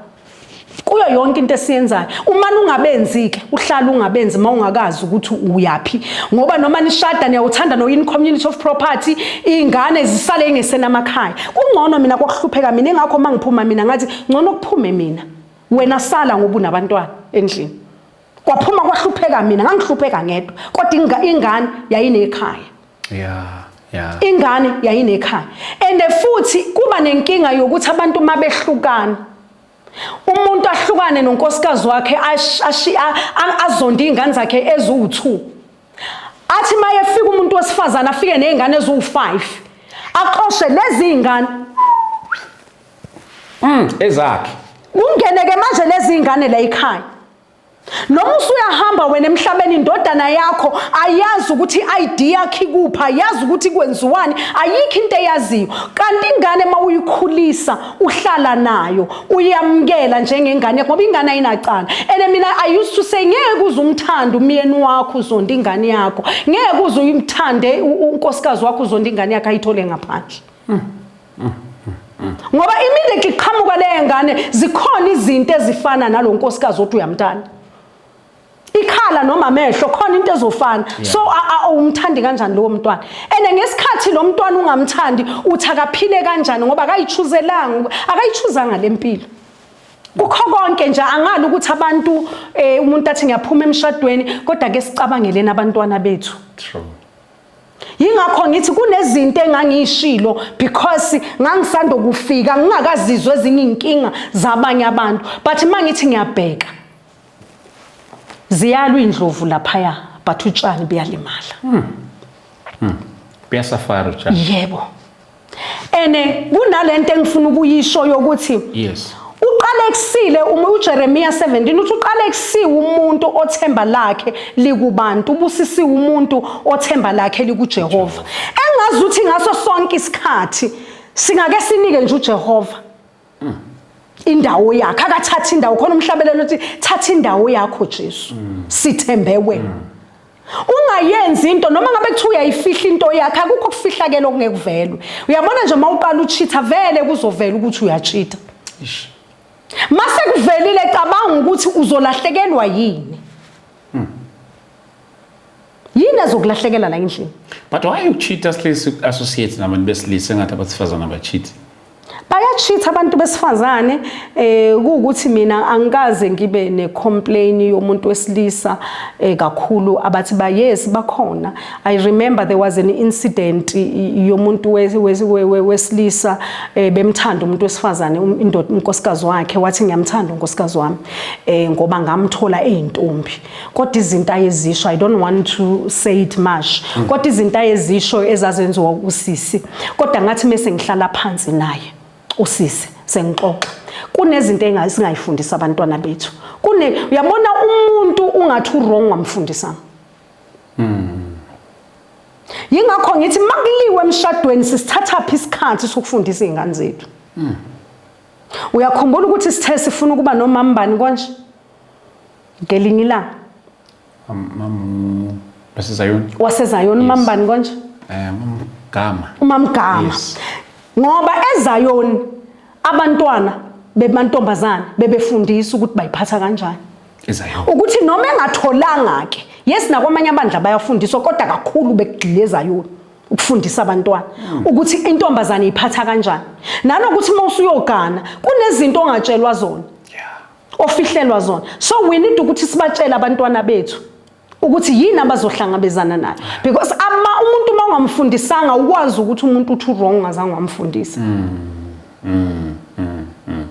kuyo yonke into esiyenzayo. Umane ungabenzi-ke, uhlala ungabenzi uma ungakazi ukuthi uyaphi, ngoba noma nishada niyawuthanda no-in community of property, iy'ngane zisale ingesenamakhaya. Kungcono mina kwakuhlupheka mina, ingakho uma ngiphuma mina ngathi ngcono kuphume mina, wena sala ngoba unabantwana endlini. Kwaphuma kwahlupheka mina, ngangihlupheka ngedwa, kodwa ingane yayinekhaya. Ingane yayinekhaya. And futhi kuba nenkinga yokuthi abantu uma behlukana, umuntu ahlukane nonkosikazi wakhe, azonde iy'ngane zakhe eziwu-2, athi uma efika umuntu wesifazane afike ney'ngane eziwu-5, axoshe lezi y'ngane Ezakhe. Kungene-ke manje lezi y'ngane la ekhaya. Noma usuyahamba wena emhlabeni, indodana yakho ayazi ukuthi i-ID yakho ikuphi, ayazi ukuthi kwenziwani, ayikho into eyaziyo. Kanti ingane uma uyikhulisa, uhlala nayo, uyamukela njengengane yakho, ngoba ingane ayinacala. And mina I used to say, ngeke uze umthande umyeni wakho uzonda ingane yakho, ngeke uze uyimthande unkosikazi wakho uzonda ingane yakho ayithole ngaphandle, ngoba immediately qhamuka le ngane, zikhona izinto ezifana nalo nkosikazi othi uyamthanda, ikhala noma amehlo, khona into ezofana. So awumthandi kanjani lowo mntwana? And ngesikhathi lo mntwana ungamthandi, uthi akaphile kanjani? Ngoba akayichuzelanga, akayichuzanga lempilo. Kukho konke nje, angali ukuthi abantu, umuntu athi ngiyaphuma emshadweni, kodwa ke sicabangeleni abantwana bethu. True. Yingakho ngithi kunezinto engangiyishilo because ngangisanda kufika, ngingakazizwa ezinye inkinga zabanye abantu, but mangithi ngiyabheka, ziyalwa indlovu laphaya, but utshani buyalimala. Buyasafara utshani. Yebo, ene kunalento engifuna ukuyisho yokuthi uqalekisile uma uJeremiah 17 uthi uqalekisiwe umuntu othemba lakhe likubantu, ubusisiwe umuntu othemba lakhe likuJehova. Engazi ukuthi ngaso sonke isikhathi singake sinike nje uJehova. Indawo yakhe akathatha indawo khona umhlabelelo uthi thatha indawo yakho Jesu. Sithembe wena. Ungayenzi into noma ngabe kuthiwa uyayifihla into yakhe, akukho kufihlakela okungekuvelwe. Uyabona nje uma uqala uchitha vele kuzovela ukuthi uyachitha. Mase kuvelile cabanga ukuthi uzolahlekelwa yini. Yini ezokulahlekela la endlini? But why you cheat asilisa associate nabantu besilisa engathi abasifazana abacheat? Bayachitha abantu besifazane, kuwukuthi mina angikaze ngibe ne-complain yomuntu wesilisa kakhulu abathi ba yes bakhona. I remember there was an incident yomuntu wesilisa, bemthanda umuntu wesifazane, indoda, unkosikazi wakhe wathi ngiyamthanda unkosikazi wami ngoba ngamthola eyintombi, kodwa izinto ayezisho, I don't want to say it much, kodwa izinto ayezisho ezazenziwa usisi, kodwa ngathi mase ngihlala phansi naye usisi sengixoxa, kunezinto esingayifundisa abantwana bethu. Kune uyabona umuntu ungathi uwrong wamfundisanga. Yingakho ngithi makuliwe emshadweni sisithatha phi isikhathi sokufundisa izingane zethu? Uyakhumbula ukuthi sithe sifuna ukuba nomambani konje ngelinye ilanga? Mamu wasezayoni. Wasezayoni, umambani konje? Gama. Umamgama. Ngoba eZayoni abantwana bemantombazana bebefundisa ukuthi bayiphatha kanjani. EZayoni. Ukuthi noma engatholanga ke, yes, nakwamanye amandla bayafundiswa, kodwa kakhulu bekugxile eZayoni ukufundisa abantwana ukuthi intombazane iphatha kanjani. Nanokuthi uma usuyogana kunezinto ongatshelwa zona. Ofihlelwa zona. So we need ukuthi sibatshele abantwana bethu ukuthi yini abazohlangabezana nayo, because ama umuntu uma ungamfundisanga ukwazi ukuthi umuntu uthi wrong ungazange wamfundisa.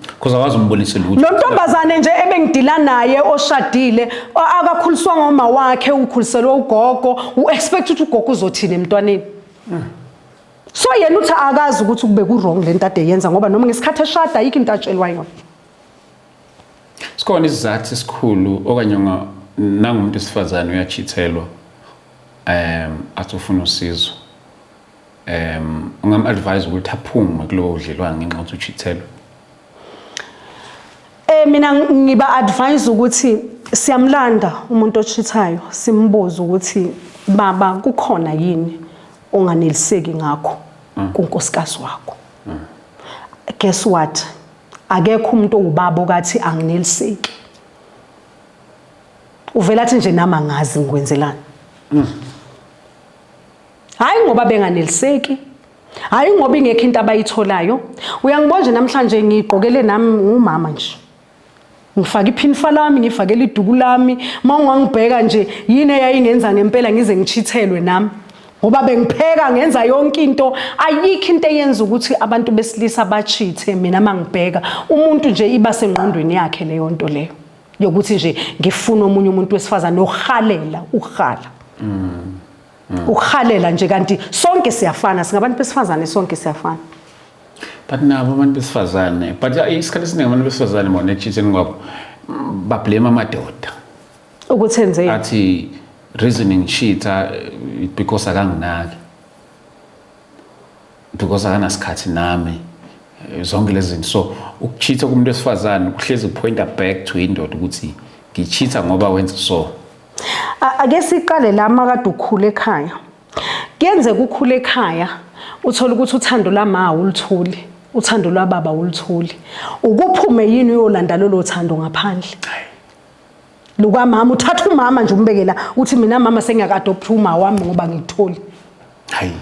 Because awazi umbonise lutho. Lo ntombazane nje ebengidila naye oshadile, akakhuliswa ngoma wakhe, ukhuliselwe ugogo, u-expect ukuthi ugogo uzothini emntwaneni. So yena uthi akazi ukuthi kube ku wrong lento ade yenza, ngoba noma ngesikhathi eshada ayikho into atshelwa yona. Sikhona isizathu esikhulu okanye nangumuntu wesifazane uyachithelwa, athi ufuna usizo, ungam-advise ukuthi aphume kulowo budlelwane ngenxa yokuthi uchithelwe? Mina ngiba advise ukuthi siyamlanda umuntu ochithayo, simbuze ukuthi baba kukhona yini onganeliseki ngakho kunkosikazi wakho. Guess what? Akekho umuntu owubaba okathi angineliseki. Uvela athi nje nami angazi ngikwenzelani. Hayi ngoba benganeliseki, hayi ngoba ingekho into abayitholayo. Uyangibona nje namhlanje ngigqokele nami ngumama nje. Ngifake iphinifa lami, ngifakele iduku lami. Uma ungangibheka nje yini eyayingenza ngempela ngize ngichithelwe nami. Ngoba bengipheka ngenza yonke into, ayikho into eyenza ukuthi abantu besilisa bachithe. Mina mangibheka umuntu nje iba sengqondweni yakhe leyo nto leyo yokuthi nje ngifuna omunye umuntu wesifazane, ohalela uhala. Ukuhalela nje, kanti sonke siyafana, singabantu besifazane, sonke siyafana. But nabo abantu besifazane, but isikhathi esiningi abantu besifazane bona echitheni kwabo bablame amadoda. Ukuthi enzeni? Athi reasoning cheater because akanginaki, because akanasikhathi nami, zonke lezi zinto. So ukucheatha kumuntu wesifazane kuhlezi kupointa back to indoda ukuthi ngicheatha ngoba wenza so. Ake siqale la makade ukhula ekhaya. Kuyenzeka ukhule ekhaya uthola ukuthi uthando lama awulutholi, uthando lwababa awulutholi. Ukuphume yini uyolanda lolo thando ngaphandle? Lukamama, uthatha umama nje umbekela uthi mina mama sengiyaka-adopt uma wami ngoba ngikutholi. Hayi.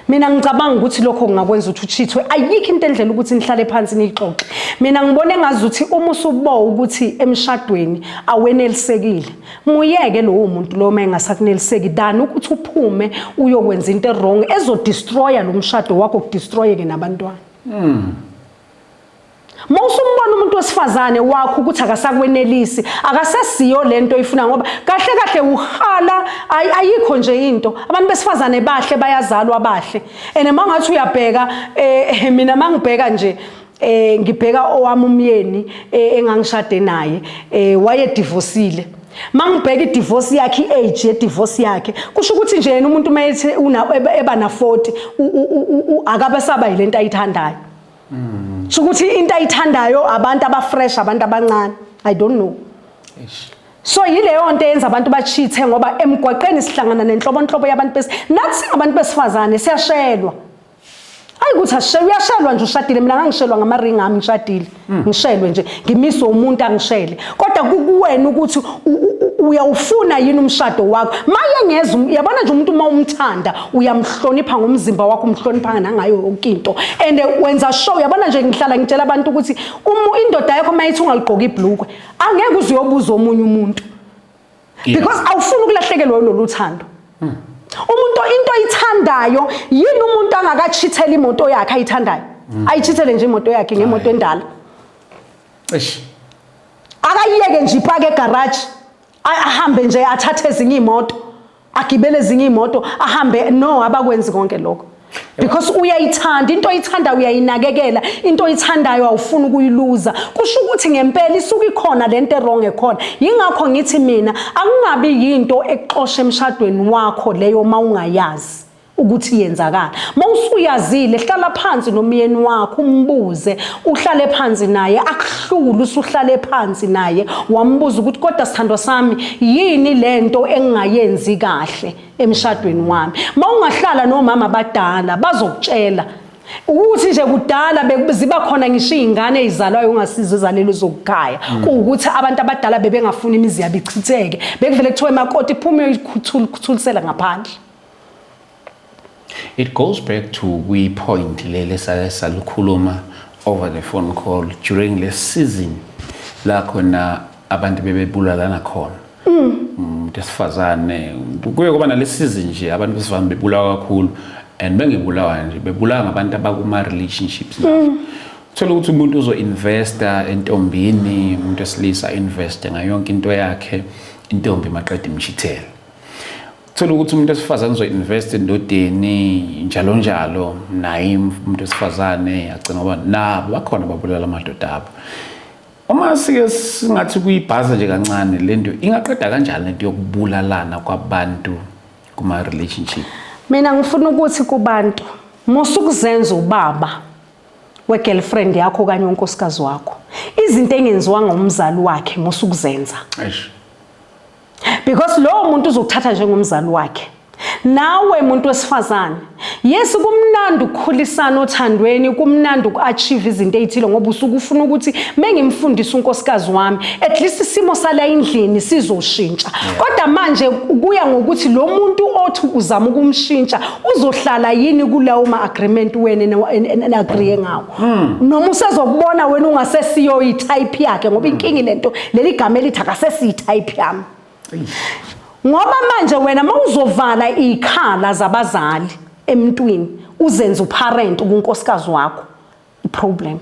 Mina ngicabanga ukuthi lokho kungakwenza ukuthi uchithwe. Ayikho into endlela ukuthi nihlale phansi niyixoxe. Mina ngibona engazuthi uma usubo ukuthi emshadweni awenelisekile, muyeke lowo muntu lo uma engasakuneliseki, than ukuthi uphume uyokwenza into wrong ezodestroya lo mshado wakho, kudestroyeke nabantwana. Uma usumbona umuntu wesifazane wakho ukuthi akasakwenelisi, akasesiyo lento oyifuna, ngoba kahle kahle uhala ayikho nje into. Abantu besifazane bahle, bayazalwa bahle. And uma ngathi uyabheka, mina mangibheka nje, ngibheka owami umyeni, engangishade naye, waye divorceile. Mangibheka idivorce yakhe, iage ye divorce yakhe, kusho ukuthi nje yena umuntu mayethi una eba na 40 akabe saba yilento ayithandayo. Sho ukuthi into ayithandayo abantu abafresh, abantu abancane, I don't know. Eish. So yileyo nto eyenza abantu bachithe, ngoba emgwaqeni sihlangana nenhlobonhlobo yabantu bes nathi singabantu besifazane siyashelwa. Hayi ukuthi asishelwe, uyashelwa nje ushadile. Mina ngangishelwa ngamaringi ami ngishadile, ngishelwe nje, ngimiswe umuntu angishele. Kodwa kukuwena ukuthi uyawufuna yini umshado wakho. Maye ngeza uyabona nje umuntu uma umthanda uyamhlonipha ngomzimba wakho, umhlonipha nangayo yonke into, and wenza sure. Uyabona nje, ngihlala ngitshela abantu ukuthi uma indoda yakho mayithi ungaligqoki ibhlukwe, angeke uze uyobuza omunye umuntu, because awufuni ukulahlekelwa yilolu thando. Umuntu into ayithandayo yini? Umuntu angakachithela imoto yakhe ayithandayo, ayichithele nje imoto yakhe ngemoto endala? Eish. Akayiyeke nje ipake egarage, ahambe nje athathe ezinye imoto, agibele ezinye imoto, ahambe. No, abakwenzi konke lokho because uyayithanda into oyithanda, uyayinakekela into oyithandayo, awufuni ukuyiluza. Kusho ukuthi ngempela isuke ikhona lento e-wrong ekhona. Yingakho ngithi mina akungabi yinto exosha emshadweni wakho leyo uma ungayazi ukuthi yenzakala. Mawusuyazile, hlala phansi nomyeni wakho, umbuze, uhlale phansi naye, akuhlule. Usuhlale phansi naye wambuza ukuthi, "Kodwa sithandwa sami, yini lento engingayenzi kahle emshadweni wami?" Mawungahlala nomama abadala bazokutshela ukuthi nje kudala ziba khona ngisho iy'ngane ey'zalwayo ungasizi ezalelo zokukhaya, kuwukuthi abantu abadala bebengafuni imizi yabo ichitheke. Bekuvele kuthiwe, "Makoti, phume uyikuthulisela ngaphandle." It goes back to kwi-point leli sake salukhuluma over the phone call during le season la khona abantu bebebulalana khona. Umuntu esifazane kuye kuba nale season nje abantu besifazane bebulawa kakhulu, and bengebulawa nje, bebulawa ngabantu abakuma relationships nabo. Thola ukuthi umuntu uzo-investa entombini, umuntu wesilisa investe ngayo yonke into yakhe, intombi maqeda imshithele. Thola ukuthi umuntu wesifazane uzo-invest endodeni njalo njalo, naye umuntu wesifazane agcina, ngoba nabo bakhona babulala amadoda abo. Uma sike singathi kuyibhaza nje kancane le nto, ingaqeda kanjani lento yokubulalana kwabantu kuma-relationship? Mina ngifuna ukuthi kubantu, musukuzenza ubaba we-girlfriend yakho okanye unkosikazi wakho. Izinto engenziwanga umzali wakhe, musukuzenza. Eish. Because lowo muntu uzokuthatha njengomzali wakhe. Nawe muntu wesifazane, yes, kumnandi ukukhulisana othandweni, kumnandi uku-achieve izinto ey'thile, ngoba usuke ufuna ukuthi mengimfundisa unkosikazi wami, at least isimo sala endlini sizoshintsha. Kodwa manje kuya ngokuthi lo muntu othi uzama ukumshintsha uzohlala yini kulawo ma-agreement wena eni-agree ngawo, noma usezokubona wena ungasesiyo i-type yakhe. Ngoba inkinga lento, leli gama elithi akasesiyi-type yami, ngoba manje wena mawuzovala ikhala zabazali emntwini, uzenze uparent kunkosikazi wakho, iproblem,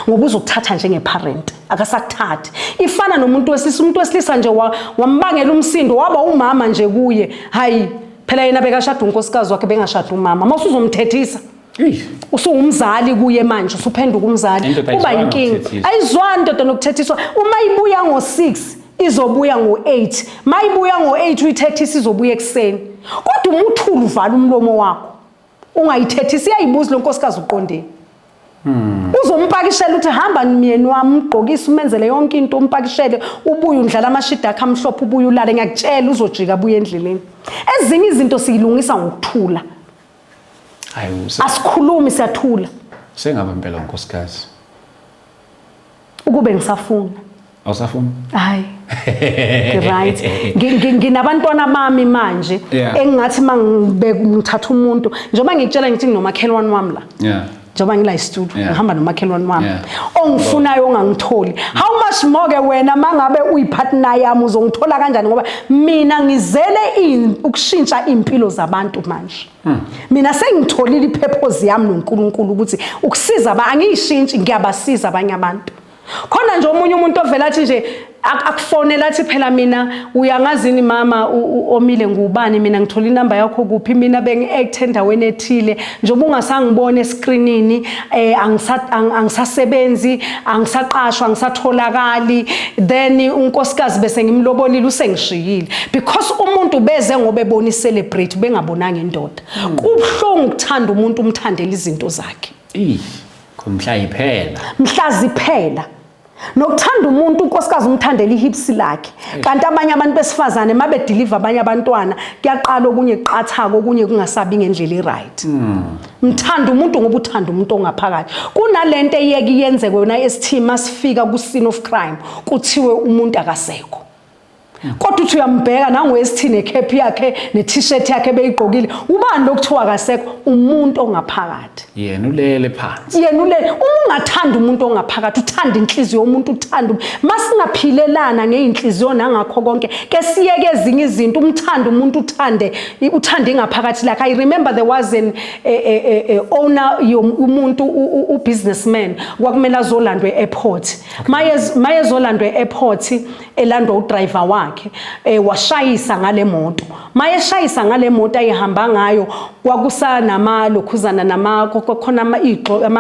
ngoba uzokuthatha njengeparent, akasakuthathi. Ifana nomuntu wesilisa, umuntu wesilisa nje wambangela umsindo, waba umama nje kuye. Hayi phela, yena bekashada unkosikazi wakhe, bengashada umama. Mawusuzomthethisa, usuwumzali kuye manje, usuphenduka umzali. Indoda Kuba ayizwani inkinga. nokuthethiswa. Ayizwani indoda nokuthethiswa. Uma ibuya ngo-6 izobuya ngo-8, ma ibuya ngo-8 uyithethisa, izobuya ekuseni. Kodwa uma uthula, uvala umlomo wakho, ungayithethisi, iyayibuza lo nkosikazi uqondeni. Uzompakishela ukuthi, "Hamba myeni wami," umgqokise, umenzele yonke into, umpakishele, ubuye undlala amashidi akhe amhlophe, ubuye ulale. Ngiyakutshela, uzojika abuye endleleni. Ezinye izinto siyilungisa ngokuthula. Hayi, Asikhulumi, siyathula. Sengaba impela unkosikazi. Ukube ngisafuna. Awusafuni? Hayi, right, nginabantwana bami manje. Engingathi mangibe ngithatha umuntu, njengoba ngikutshela ngithi nginomakhelwane wami la, njengoba ngila istudio, ngihamba nomakhelwane wami ongifunayo ongangitholi. How much more ke wena mangabe uyipartner yami, uzongithola kanjani? Ngoba mina ngizele ukushintsha impilo zabantu manje. Mina sengitholile ipurpose yami noNkulunkulu ukuthi ukusiza ba angiyishintshi, ngiyabasiza abanye abantu. Khona nje omunye umuntu ovela athi nje akufonela athi, "Phela mina uyangazini mama omile ngubani? Mina ngithola inamba yakho kuphi? Mina bengi-act endaweni ethile. Njengoba ungasangibona escreenini, angisasebenzi, angisaqashwa, angisatholakali. Then unkosikazi bese ngimlobolile, usengishiyile." Because umuntu beze ngoba ebona i-celebrate, bengabonanga indoda. Kubuhlungu ukuthanda umuntu umthandela izinto zakhe. Eyi. Mhla iphela. Mhla ziphela. Nokuthanda umuntu, unkosikazi umthandela ihips lakhe, kanti abanye abantu besifazane mabedeliver abanye abantwana kuyaqala okunye kuqathaka, okunye kungasabi ngendlela i-right. Mthanda umuntu ngoba uthanda umuntu ongaphakathi. Kunalento eyeke iyenzeke wena ST, masifika ku scene of crime kuthiwe umuntu akasekho, kodwa uthi uyambheka nango-ST necap yakhe ne-t-shirt yakhe beyigqokile, ubani lokuthiwa akasekho? Umuntu ongaphakathi. Yena ulele phansi. Yena ulele. Uma ungathanda umuntu ongaphakathi, uthanda inhliziyo yomuntu, uthanda, masingaphilelana ngey'nhliziyo nangakho konke, ke siyeke ezinye izinto. Umthanda umuntu, uthande ingaphakathi lakhe. I remember there was an owner, umuntu u-businessman, kwakumele azolandwa e-airport. Mayezolandwa e-airport, elandwa udriver wakhe, washayisa ngale moto. Mayeshayisa ngale moto ayihamba ngayo, kwakusanama lokhuzana nama khona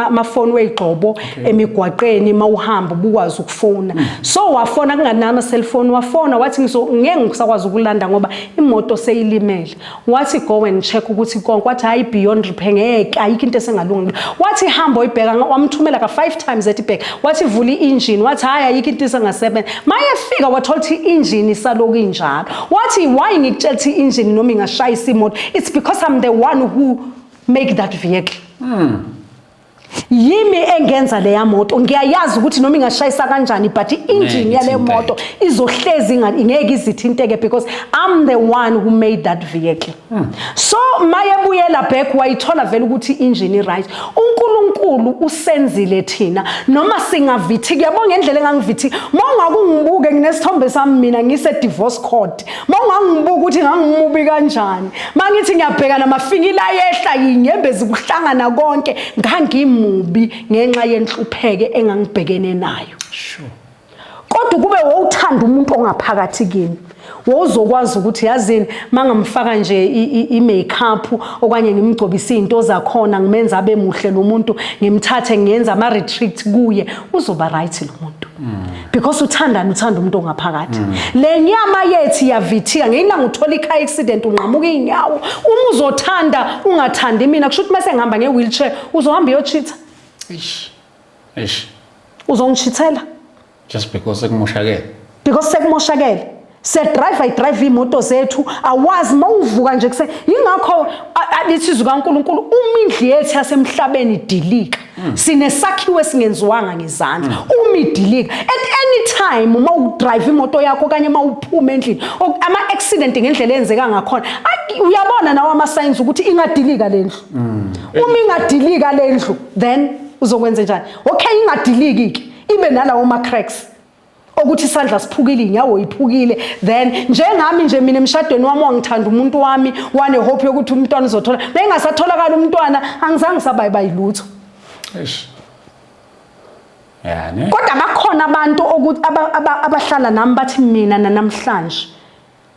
amafoni weyigxobo emigwaqeni, mawuhamba ubukwazi ukufona. So wafona kunganama cellphone, wafona wathi, "Ngizo ngeke ngisakwazi ukulanda ngoba imoto seyilimele." Wathi, "Go and check ukuthi konke." Wathi, "Hayi, beyond repair, ngeke, ayikho into esengalunga." Wathi, "Hamba oyibheka." Wamthumela ka 5 times ethi bheka. Wathi, "Vula i-engine." Wathi, "Hayi, ayikho into esengasebenza." Mayefika wathola ukuthi i-engine isaloku injalo. Wathi, "Why ngikutshela ukuthi i-engine noma ingashayisa imoto? It's because I'm the one who make that vehicle. Yimi engenza leya moto, ngiyayazi ukuthi noma ingashayisa kanjani, but i-engine Ngeke yale ithinteke. moto izohlezi ingeke izithinteke because I'm the one who made that vehicle." So mayebuyela back wayithola vele ukuthi i-engine i-right. UNkulunkulu usenzile thina noma singavithiki. Yabo, ngendlela engangivithiki, mawungakungibuke nginesithombe sami mina ngise divorce court, mawungangibuka ukuthi ngangimubi kanjani, mangithi ngiyabheka namafinyila ayehla, inyembezi kuhlangana konke, ngangimubi ngenxa yenhlupheke engangibhekene nayo. Kodwa kube wowuthanda umuntu ongaphakathi kimi, wowuzokwazi ukuthi yazini, mangamfaka nje i-makeup okanye ngimgcobise izinto zakhona, ngimenza abe muhle lo muntu, ngimthathe ngiyenza ama-retreat kuye, uzoba right lo muntu because uthandani? Uthanda umuntu ongaphakathi. Le nyama yethu iyavithika. Ngeyilanga uthola i-car accident, unqamuka iy'nyawo, uma uzothanda ungathandi mina, kusho ukuthi mase ngihamba nge-wheelchair uzohamba uyochitha. Eish. Eish. Uzongichithela. Just because sekumoshakele. Because sekumoshakele. Siyadrive, idrive iy'moto zethu, awazi uma uvuka nje kuse. Yingakho lithi izwi kaNkulunkulu, uma indlu yethu yasemhlabeni idilika, sinesakhiwo esingenziwanga ngezandla. Uma idilika at any time, uma udrive imoto yakho okanye uma uphuma endlini, ama-accident ngendlela eyenzeka ngakhona, uyabona nawo ama-signs ukuthi ingadilika le ndlu. Uma ingadilika le ndlu, then uzokwenza njani? Okay, ingadiliki-ke, ibe nalawo ma-cracks okuthi isandla siphukile, inyawo iphukile, then njengami nje mina emshadweni wami, wangithanda umuntu wami, wane hope yokuthi umntwana uzothola, bengasatholakala umntwana, angizange sabayi bayilutho. Eish. Ya ne. Kodwa bakhona abantu ukuthi abahlala nami bathi mina namhlanje,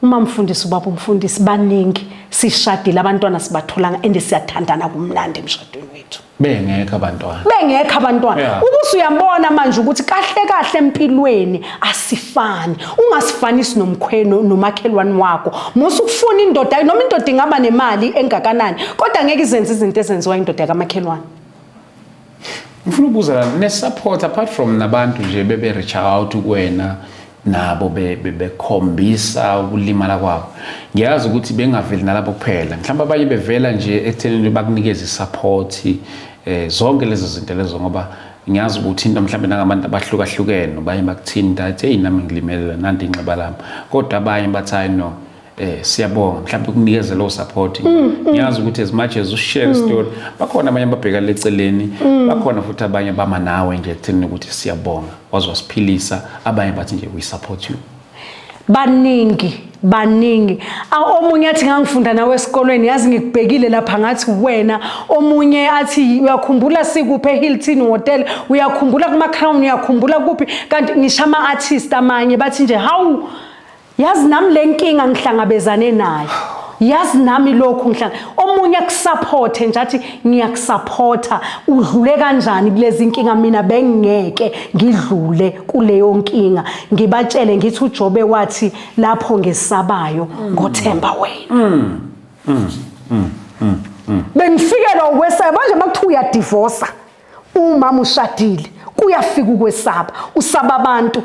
uma mfundisi, ubaba umfundisi, baningi, sishadile, abantwana sibatholanga and siyathandana, kumnandi emshadweni wethu. Bengekho abantwana. Bengekho abantwana. Ubusu uyabona manje ukuthi kahle kahle empilweni asifani. Ungasifanisi nomkhweno nomakhelwane wakho. Musa ukufuna indoda, noma indoda ingaba nemali engakanani, kodwa ngeke izenze izinto ezenziwa indoda kamakhelwane. Ngifuna ukubuza la, ne-support apart from nabantu nje bebe reach out kuwena, nabo bekhombisa ukulimala kwabo. Ngiyazi ukuthi bengaveli nalapho kuphela. Mhlawumbe abanye bevela nje ekuthenini bakunikeze support, zonke lezo zinto lezo, ngoba ngiyazi ukuthi into mhlawumbe nangabantu abahlukahlukene, abanye bakuthinta athi, "Hey, nami ngilimele, nanti inxeba lami." Kodwa abanye bathi, "Hayi no, siyabonga," mhlawumbe ukunikeza lowo support. Ngiyazi ukuthi as much as ushare story, bakhona abanye ababheka leceleni, bakhona futhi abanye bama nawe nje ekutheni ukuthi siyabonga, waze wasiphilisa. Abanye bathi nje, "We support you." Baningi, baningi. Omunye athi, "Ngangifunda nawe esikolweni, yazi ngikubhekile lapha ngathi wena." Omunye athi, "Uyakhumbula sikuphi eHilton Hotel? Uyakhumbula kuma Crown? Uyakhumbula kuphi?" Kanti ngisho ama artist amanye bathi nje, "Hawu, yazi nami le nkinga ngihlangabezane nayo, yazi nami lokhu ngihlanga." Omunye akusupporte nje athi, "Ngiyakusupporta, udlule kanjani kulezi inkinga? Mina bengingeke ngidlule kuleyo nkinga." Ngibatshele ngithi uJobe wathi, "Lapho ngesabayo ngothemba wena." Bengifikelwa ukwesaba manje. Makuthiwa uyadivorsa, Umama ushadile, kuyafika ukwesaba, usaba abantu,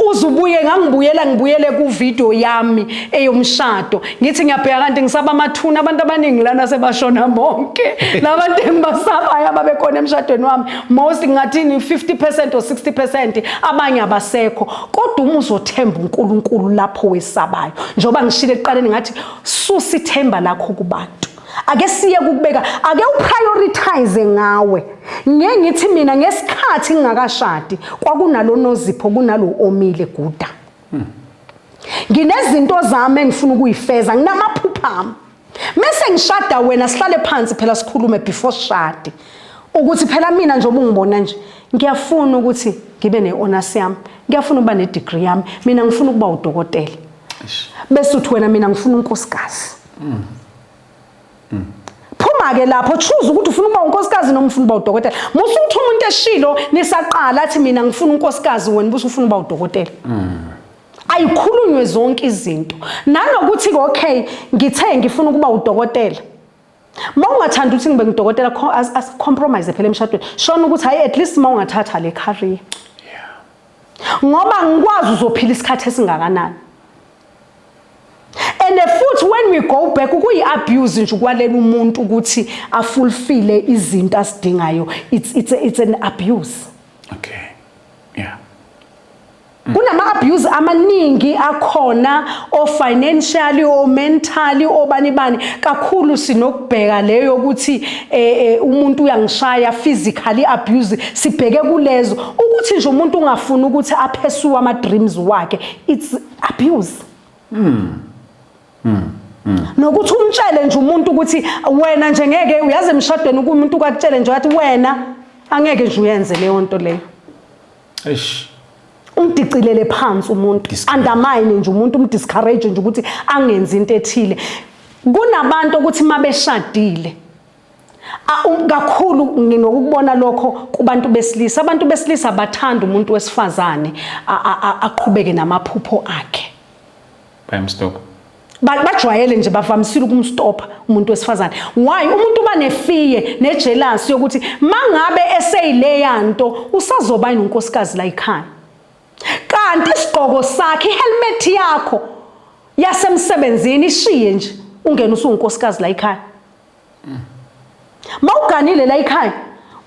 uzubuye. Ngangibuyela, ngibuyele ku video yami eyomshado, ngithi ngiyabheka kanti ngisaba amathuna. Abantu abaningi lana sebashona bonke, labantu engibasabayo ababekhona emshadweni wami, most ngathini 50% or 60%, abanye abasekho. Kodwa uma uzothemba uNkulunkulu lapho wesabayo, njengoba ngishilo ekuqaleni ngathi susa ithemba lakho kubantu, ake siye ukubeka, ake uprioritize ngawe. Ngeke ngithi mina ngesikhathi ngingakashadi kwakunalo Nozipho, kunalo Omile Guda. Nginezinto zami engifuna ukuyifeza, nginamaphupha ami. Mase ngishada wena, sihlale phansi phela sikhulume before sishade ukuthi phela mina njengoba ungibona nje, ngiyafuna ukuthi ngibe ne-honors yami, ngiyafuna ukuba ne-degree yami, mina ngifuna ukuba udokotela. Bese uthi wena, mina ngifuna unkosikazi. Phuma ke lapho, choose ukuthi ufuna ukuba unkosikazi noma ufuna ukuba udokotela. Musa uthi umuntu eshilo nisaqala athi mina ngifuna unkosikazi, wena buse ufuna ukuba udokotela. Ayikhulunywe zonke izinto, nanokuthi okay, ngithe ngifuna ukuba udokotela, uma ungathanda ukuthi ngibe ngudokotela, as compromise phela emshadweni, shona ukuthi hayi, at least uma ungathatha le career, ngoba ngikwazi uzophila isikhathi esingakanani. And futhi when we go back, kuyi-abuse nje ukwalela umuntu ukuthi afulfill izinto asidingayo. It's an abuse. Kunama abuse amaningi akhona, o financially, o mentally, obani bani. Kakhulu sinokubheka leyo ukuthi umuntu uyangishaya, physically abuse, sibheke kulezo. Ukuthi nje umuntu ungafuni ukuthi apursue ama dreams wakhe, it's abuse. Nokuthi umtshele nje umuntu ukuthi wena nje ngeke uyazi emshadweni, umuntu ukakutshele nje wathi wena angeke nje uyenze leyo nto leyo. Eish. Umdicilele phansi umuntu. Discourage. Undermine nje umuntu, umdiscourage nje ukuthi angenzi into ethile. Kunabantu ukuthi mabeshadile, kakhulu nginokubona lokho kubantu besilisa. Abantu besilisa bathanda umuntu wesifazane aqhubeke namaphupho akhe. Bayamstop. Bajwayele nje, bavamisile ukumstopha umuntu wesifazane. Why? Umuntu uba nefear nejealousy yokuthi mangabe eseyileya nto, usazoba unkosikazi la ekhaya, kanti isigqoko sakhe, ihelmet yakho yasemsebenzini ishiye nje, ungene usuwunkosikazi la ekhaya. Mawuganile la ekhaya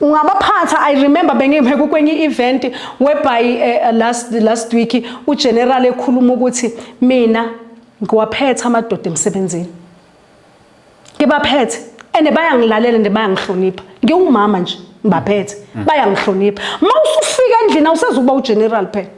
ungabaphatha. I remember bengime kwenye event whereby last week ugeneral ekhuluma ukuthi mina ngiwaphethe amadoda emsebenzini, ngibaphethe ene bayangilalela nje, bayangihlonipha, ngiwumama nje, ngibaphethe, bayangihlonipha. Mawusufika endlini awusezukuba ugeneral phela,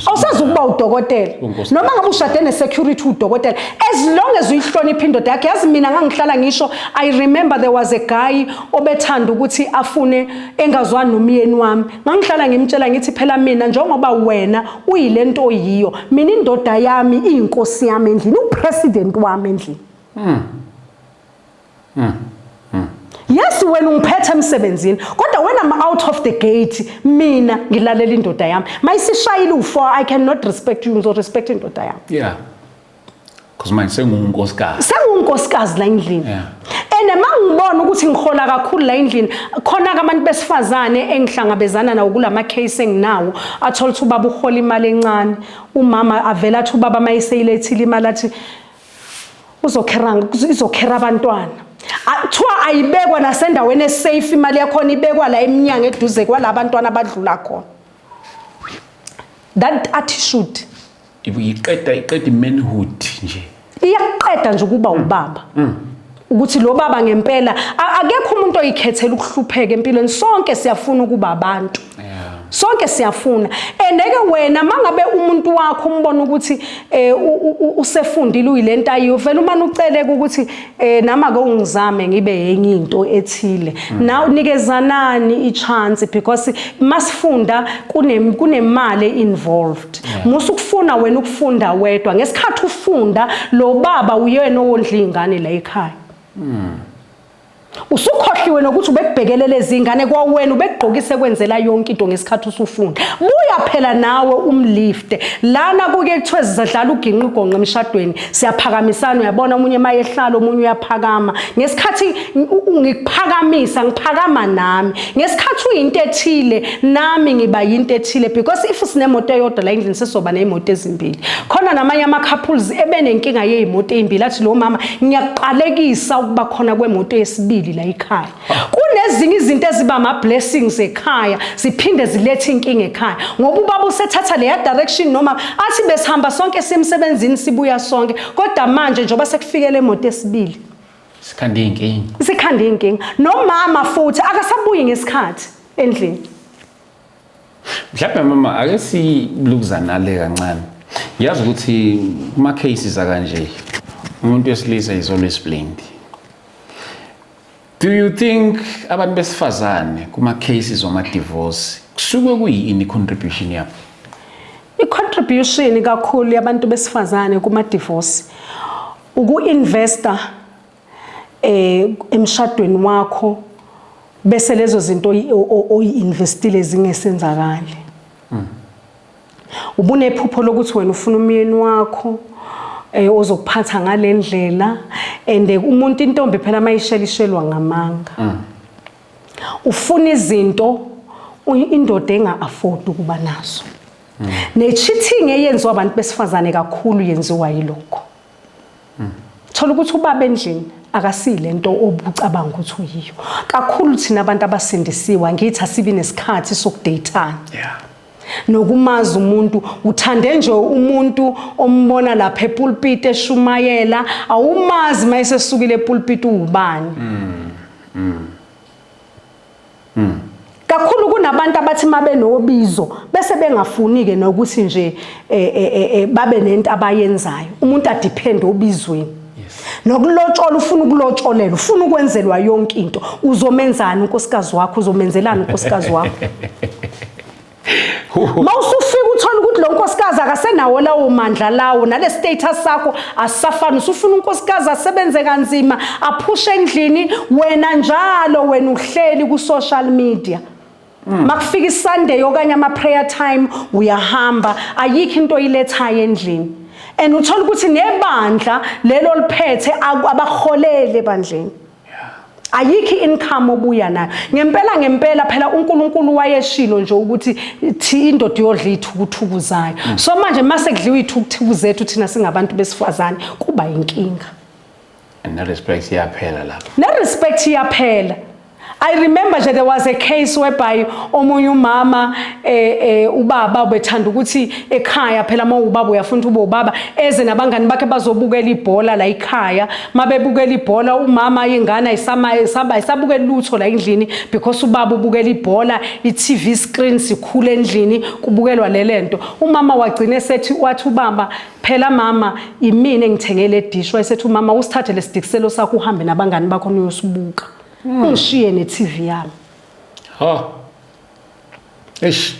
awusezukuba udokotela. Unkosikazi. Noma ngabe ushade ne-security, udokotela, as long as uyihlonipha indoda yakhe. Yazi mina ngangihlala ngisho, I remember there was a guy obethanda ukuthi afune engazwani nomyeni wami. Ngangihlala ngimtshela ngithi phela mina njengoba wena uyile nto oyiyo, mina indoda yami iyinkosi yami endlini, upresident wami endlini. Yes, wena ungiphethe emsebenzini, kodwa when I'm out of the gate, mina ngilalela indoda yami. Mayisishayile u4, I cannot respect you, ngizorespect indoda yami. Yeah, because manje sengunkosikazi. Sengunkosikazi la endlini. And mangibona ukuthi ngihola kakhulu la endlini, khona ke abantu besifazane engihlangabezana nawo kulama case enginawo, athola ukuthi ubaba uhola imali encane, umama avela athi ubaba mayiseyilethile imali athi uzokhera, izokhera abantwana. Kuthiwa ayibekwa nasendaweni esafe imali yakhona, ibekwa la eminyango eduze kwalabantwana abadlula khona. That attitude Iqeda i-manhood nje. Iyaqeda nje ukuba ubaba, ukuthi lo baba ngempela akekho umuntu oyikhethela ukuhlupheka empilweni. Sonke siyafuna ukuba abantu. Sonke siyafuna. Endeke wena mangabe umuntu wakho umbona ukuthi usefundile, uyilento ayiyo, vele umane uceleke ukuthi nama ke ungizame ngibe yenye into ethile. Naw nikezanani i-chance, because masifunda kunemali involved. Musa ukufuna wena ukufunda wedwa. Ngesikhathi ufunda, lo baba uyena owondla izingane la ekhaya. Usukhohlakele. Ukhohliwe nokuthi ubekubhekelela izingane kwawena, ubekugqokise kwenzela yonke into ngesikhathi usufunda. Buya phela nawe umlifte. Lana kuke kuthiwe sizadlala uginqigonqo emshadweni, siyaphakamisana, uyabona omunye mayehlala omunye uyaphakama. Ngesikhathi ngikuphakamisa ngiphakama nami. Ngesikhathi uyinto ethile nami ngiba yinto ethile, because if sinemoto eyodwa la endlini sesoba nezimoto ezimbili. Khona namanye ama couples ebenenkinga yezimoto ezimbili, athi lo mama ngiyakuqalekisa ukuba khona kwemoto yesibili la ekhaya. Kunezinye izinto eziba ama blessings ekhaya ziphinde zilethe inkinga ekhaya, ngoba ubaba usethatha leya direction, noma athi besihamba sonke simsebenzini sibuya sonke, kodwa manje njengoba sekufikele emoto esibili sikhanda inkinga, sikhanda inkinga. Nomama futhi akasabuyi ngesikhathi endlini. Mhlawumbe mama ake silukuzanale kancane. Ngiyazi ukuthi kuma cases akanje umuntu wesilisa is always blamed. Do you think abantu besifazane kuma cases wama divorce kusuke kuyini contribution yabo? I-contribution kakhulu yabantu besifazane kuma divorce uku-investa emshadweni wakho, bese lezo zinto oyi-investile zingesenzakali. Ubunephupho lokuthi wena ufuna umyeni wakho ozokuphatha ngalendlela, and umuntu intombi phela mayishela ishelwa ngamanga. Ufuna izinto indoda enga-afford ukuba nazo. Ne-cheating eyenziwa abantu besifazane kakhulu yenziwa yilokho. Thola ukuthi ubaba endlini akasile nto obucabanga ukuthi uyiyo. Kakhulu thina abantu abasindisiwe ngithi asibi nesikhathi sokudeyithana. Nokumazi umuntu, uthande nje umuntu ombona lapha epulpit eshumayela, awumazi mayesesukile epulpit uwubani. Kakhulu kunabantu abathi mabe nobizo bese bengafuni ke nokuthi nje babe nento abayenzayo. Umuntu adepend obizweni. Nokulotshola, ufuna ukulotsholela, ufuna ukwenzelwa yonke into. Uzomenzani unkosikazi wakho? Uzomenzelani unkosikazi wakho? Mawusufika uthola ukuthi lo nkosikazi akasenawo lawo mandla lawo, nale status sakho asisafani. Usufuna unkosikazi asebenze kanzima, aphushe endlini, wena njalo wena uhleli ku social media. Makufika iSunday okanye ama prayer time uyahamba, ayikho into oyilethayo endlini. And uthola ukuthi nebandla lelo liphethe abaholele ebandleni. Ayikho income obuya nayo. Ngempela ngempela phela uNkulunkulu wayeshilo nje ukuthi thi indoda iyodla ithukuthuku zayo. So manje mase kudliwa ithukuthuku zethu thina singabantu besifazane kuba inkinga. And no respect iyaphela lapho. Ne respect iyaphela. I remember nje there was a case whereby omunye umama ubaba ubethanda ukuthi ekhaya phela uma ubaba uyafuna ube ubaba eze nabangani bakhe bazobukela ibhola la ekhaya. Mabebukela ibhola umama ingane ayisabukela lutho la endlini because ubaba ubukela ibhola, i-TV screen sikhule endlini kubukelwa lelento. Umama wagcina esethi wathi ubaba phela mama imina engithengele le dish, wayesethi umama usithathe lesidikiselo sakho uhambe nabangani bakho niyosibuka. Ungishiye ne-TV yami. Ha. Eish.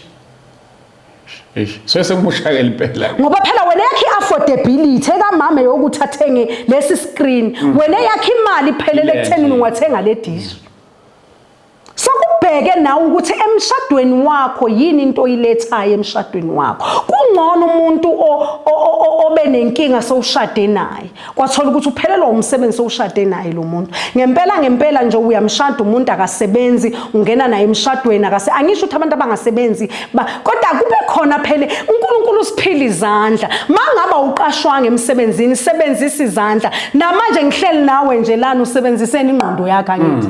Eish. So semushakela impela. Ngoba phela wena yakhe i-affordability ekamama yokuthi athenge lesi screen. Wena yakhe imali iphelele ekutheni ungathenga le dish. So kubheke nawe ukuthi emshadweni wakho yini into oyilethayo emshadweni wakho. Kungcono umuntu obe nenkinga sowushade naye. Kwathola ukuthi uphelelwa umsebenzi sowushade naye lo muntu. Ngempela ngempela nje uyamshada umuntu akasebenzi, ungena naye emshadweni akase. Angisho ukuthi abantu abangasebenzi kodwa kube khona phela uNkulunkulu usiphila izandla. Mangaba uqashwanga emsebenzini sebenzisa izandla. Namanje ngihleli nawe nje lana usebenziseni ingqondo yakho angithi.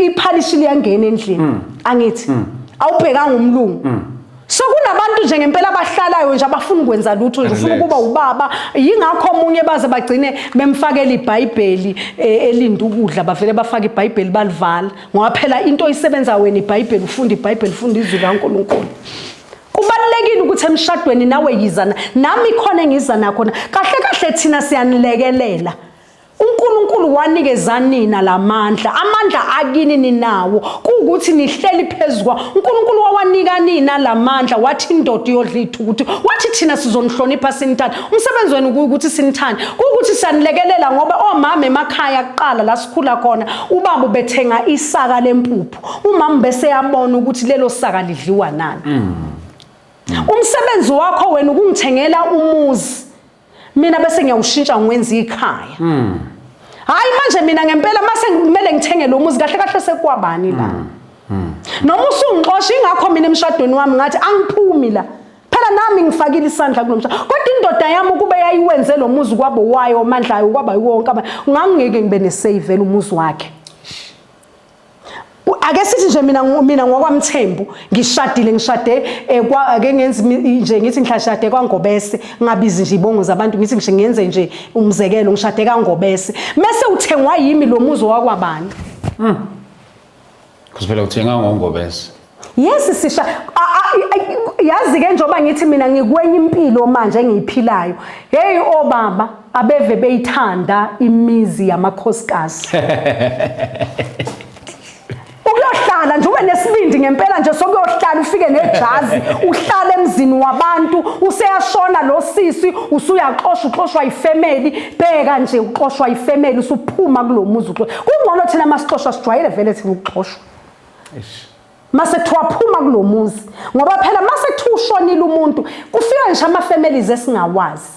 Iphalishi liyangena endlini angithi. Awubhekanga umlungu. So kunabantu nje ngempela abahlalayo nje abafuna ukwenza lutho nje, ufuna ukuba ubaba. Yingakho omunye baze bagcine bemfakela iBhayibheli elinda ukudla, bavele bafake iBhayibheli balivala. Ngoba phela into oyisebenza wena iBhayibheli, ufunda iBhayibheli, ufunda izwi kaNkulunkulu. Kubalulekile ukuthi emshadweni nawe yiza nami khona engiza nakhona. Kahle kahle thina siyanilekelela. uNkulunkulu uNkulunkulu wanikeza nina lamandla, amandla akini ninawo, kuwukuthi nihleli phezu kwa uNkulunkulu wawanika nina lamandla, wathi indoda iyodla ithukuthu, wathi thina sizonihlonipha sinithande. Umsebenzi wenu kuwukuthi sinithande, kuwukuthi siyanilekelela, ngoba omama emakhaya kuqala la sikhula khona, ubaba ubethenga isaka lempuphu, umama bese yabona ukuthi lelo saka lidliwa nani. Umsebenzi wakho wena ukungithengela umuzi, mina bese ngiyawushintsha ngiwenza ikhaya. Hayi manje mina ngempela mase kumele ngithenge lo muzi, kahle kahle sekwabani la? Noma usungixosha, ingakho mina emshadweni wami ngathi angiphumi la. Phela nami ngifakile isandla kulo mshado. Kodwa indoda yami ukube yayiwenze lo muzi kwabo wayo amandla ayo kwaba wonke, ngangingeke ngibe nesave umuzi wakhe. Ake sithi nje mina ngokwaMthembu ngishadile, ngishade kwa ake ngenze nje ngithi ngishade kwaNgobese, ngabizi nje ibongo zabantu, ngithi ngisho ngenze nje umzekelo, ngishade kaNgobese, mase uthengwa yimi lo muzi wakwabani? Because phela uthenga ngoNgobese. Yes, sisha yazi ke, njengoba ngithi mina ngikwenye impilo manje engiyiphilayo. Hey, obaba abeve beyithanda imizi yamakhosikazi. Ukuyohlala nje ube nesibindi ngempela nje sokuyohlala, ufike nejazi uhlale emzini wabantu, useyashona lo sisi, usuyaxoshwa, uxoshwa ifamily. Bheka nje, uxoshwa ifamily, usuphuma kulo muzi. Kungcono thina masixoshwa, sijwayele vele thina ukuxoshwa. Mase kuthiwa phuma kulo muzi, ngoba phela mase kuthiwa ushonile umuntu, kufika ngisho ama-families esingawazi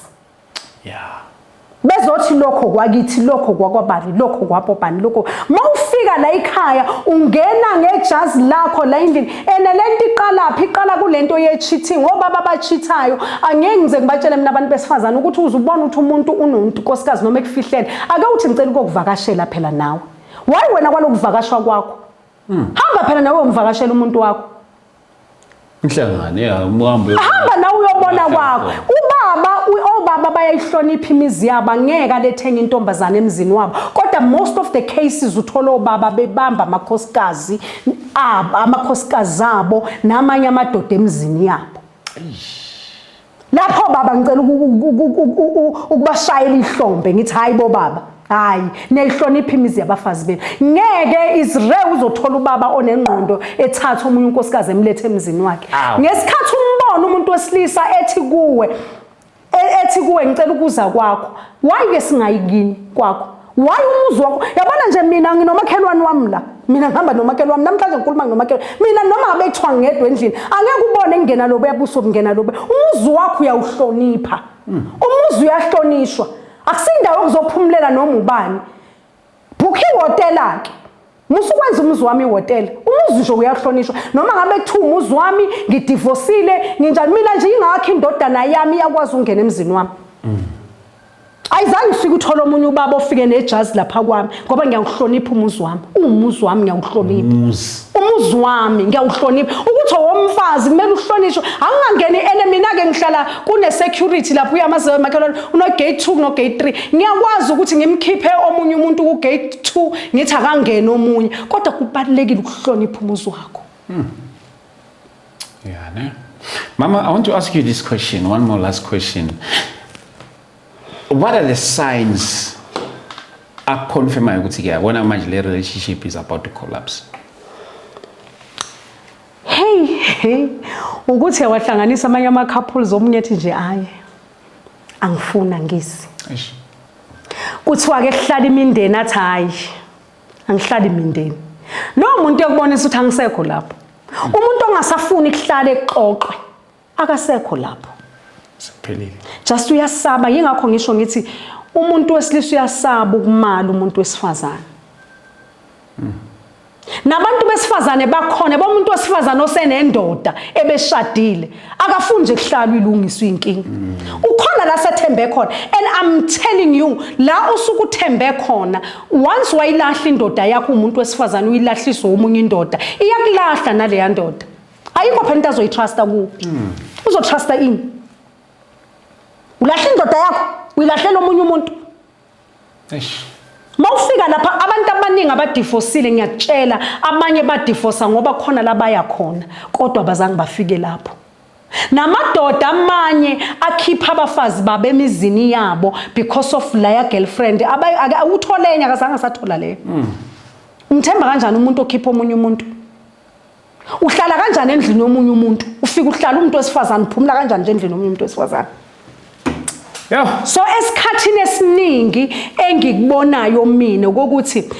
bezothi lokho kwakithi, lokho kwakwabani, lokho kwabobani, lokho. Mawufika la ekhaya ungena ngejazi lakho la endlini. Ene lento iqalaphi? Iqala kulento ye-cheating, obaba abacheatayo. Angeke ngize ngibatshele mina abantu besifazane ukuthi uze ubone ukuthi umuntu unonkosikazi noma ekufihlele, ake uthi ngicela ukukuvakashela phela nawe. Why wena kwalokuvakashwa kwakho? Hamba phela nawe uyomvakashela umuntu wakho. Inhlangano ya uhambe. Hamba nawe uyobona kwakho ubaba. Obaba bayayihlonipha imizi yabo, angeke alethenga intombazane emzini wabo. Kodwa most of the cases uthola obaba bebamba amakhosikazi abo, amakhosikazi abo namanye amadoda emzini yabo. Lapho baba ngicela ukubashayela ihlombe, ngithi hayi bo baba, hayi, niyayihlonipha imizi yabafazi benu. Ngeke Israel uzothola ubaba onengqondo ethatha omunye unkosikazi emlethe emzini wakhe. Awu. Ngesikhathi umbona umuntu wesilisa ethi kuwe ngicela ukuza kwakho, why ke singayi kini kwakho? Why umuzi wakho? Yabona nje, mina nginomakhelwane wami la, mina ngihamba nomakhelwane wami. Namhlanje ngikhuluma nginomakhelwane mina, noma ngabe kuthiwa ngedwa endlini, angeke ubone ngingena lobo yabuso bungena lobo. Umuzi wakho uyawuhlonipha, umuzi uyahlonishwa, akusindawo okuzophumulela noma ubani. Bhukha ihhotela-ke, musukwenza umuzi wami ihhotela. Umuzi nje uyahlonishwa, noma ngabe kuthiwa umuzi wami ngidivosile, nginjani. Mina nje ingakho indodana yami iyakwazi ukungena emzini wami, ayizange ifike uthole omunye ubaba ofike nejazi lapha kwami, ngoba ngiyawuhlonipha umuzi wami, uwumuzi wami, ngiyawuhlonipha. Umuzi. Umuzi wami ngiyawuhlonipha, ukuthi owomfazi kumele uhlonishwe, angingangeni ene. Mina-ke ngihlala kune-security lapho, uyamazi makhelwane, uno-gate 2 no-gate 3. Ngiyakwazi ukuthi ngimkhiphe omunye umuntu ku-gate 2, ngithi akangeni omunye, kodwa kubalulekile ukuhlonipha umuzi wakho. Yeah, ne? Mama, I want to ask you this question, one more last question. What are the signs akuconfirmayo ukuthi ke yabona manje le relationship is about to collapse? Hey, hey, ukuthi awahlanganisa amanye ama-couples, omunye ethi nje aye angifuna ngisi. Eish. Kuthiwa ke kuhlala imindeni, athi hayi, angihlali imindeni. Lowo muntu uyakubonisa ukuthi angisekho lapho. Umuntu ongasafuni kuhlale exoxwe akasekho lapho. Sekuphelile. Just uyasaba. Yingakho ngisho ngithi umuntu wesilisa uyasaba ukumala umuntu wesifazane. Nabantu besifazane bakhona bomuntu wesifazane osenendoda ebeshadile, akafuni nje kuhlalwa ilungiswe inkinga. Ukhona la sethembe khona, and I'm telling you, la usuke uthembe khona, once wayilahla indoda yakho, umuntu wesifazane uyilahliswa omunye indoda, iyakulahla naleya ndoda. Ayikho phela into azoyitrusta kuwo. Uzotrusta ini? Ulahla indoda yakho, uyilahlela omunye umuntu. Eish. Mawufika lapha, abantu abaningi abadivosile, ngiyakutshela, abanye badivosa ngoba khona labaya khona, kodwa abazange bafike lapho. Namadoda amanye akhipha abafazi babo emizini yabo because of laya girlfriend. Uthole enye, akazange asathola leyo. Umthemba kanjani umuntu okhipha omunye umuntu? Uhlala kanjani endlini yomunye umuntu? Ufika uhlala umuntu wesifazane, uphumula kanjani nje endlini yomunye umuntu wesifazane? So esikhathini esiningi engikubonayo mina ukuthi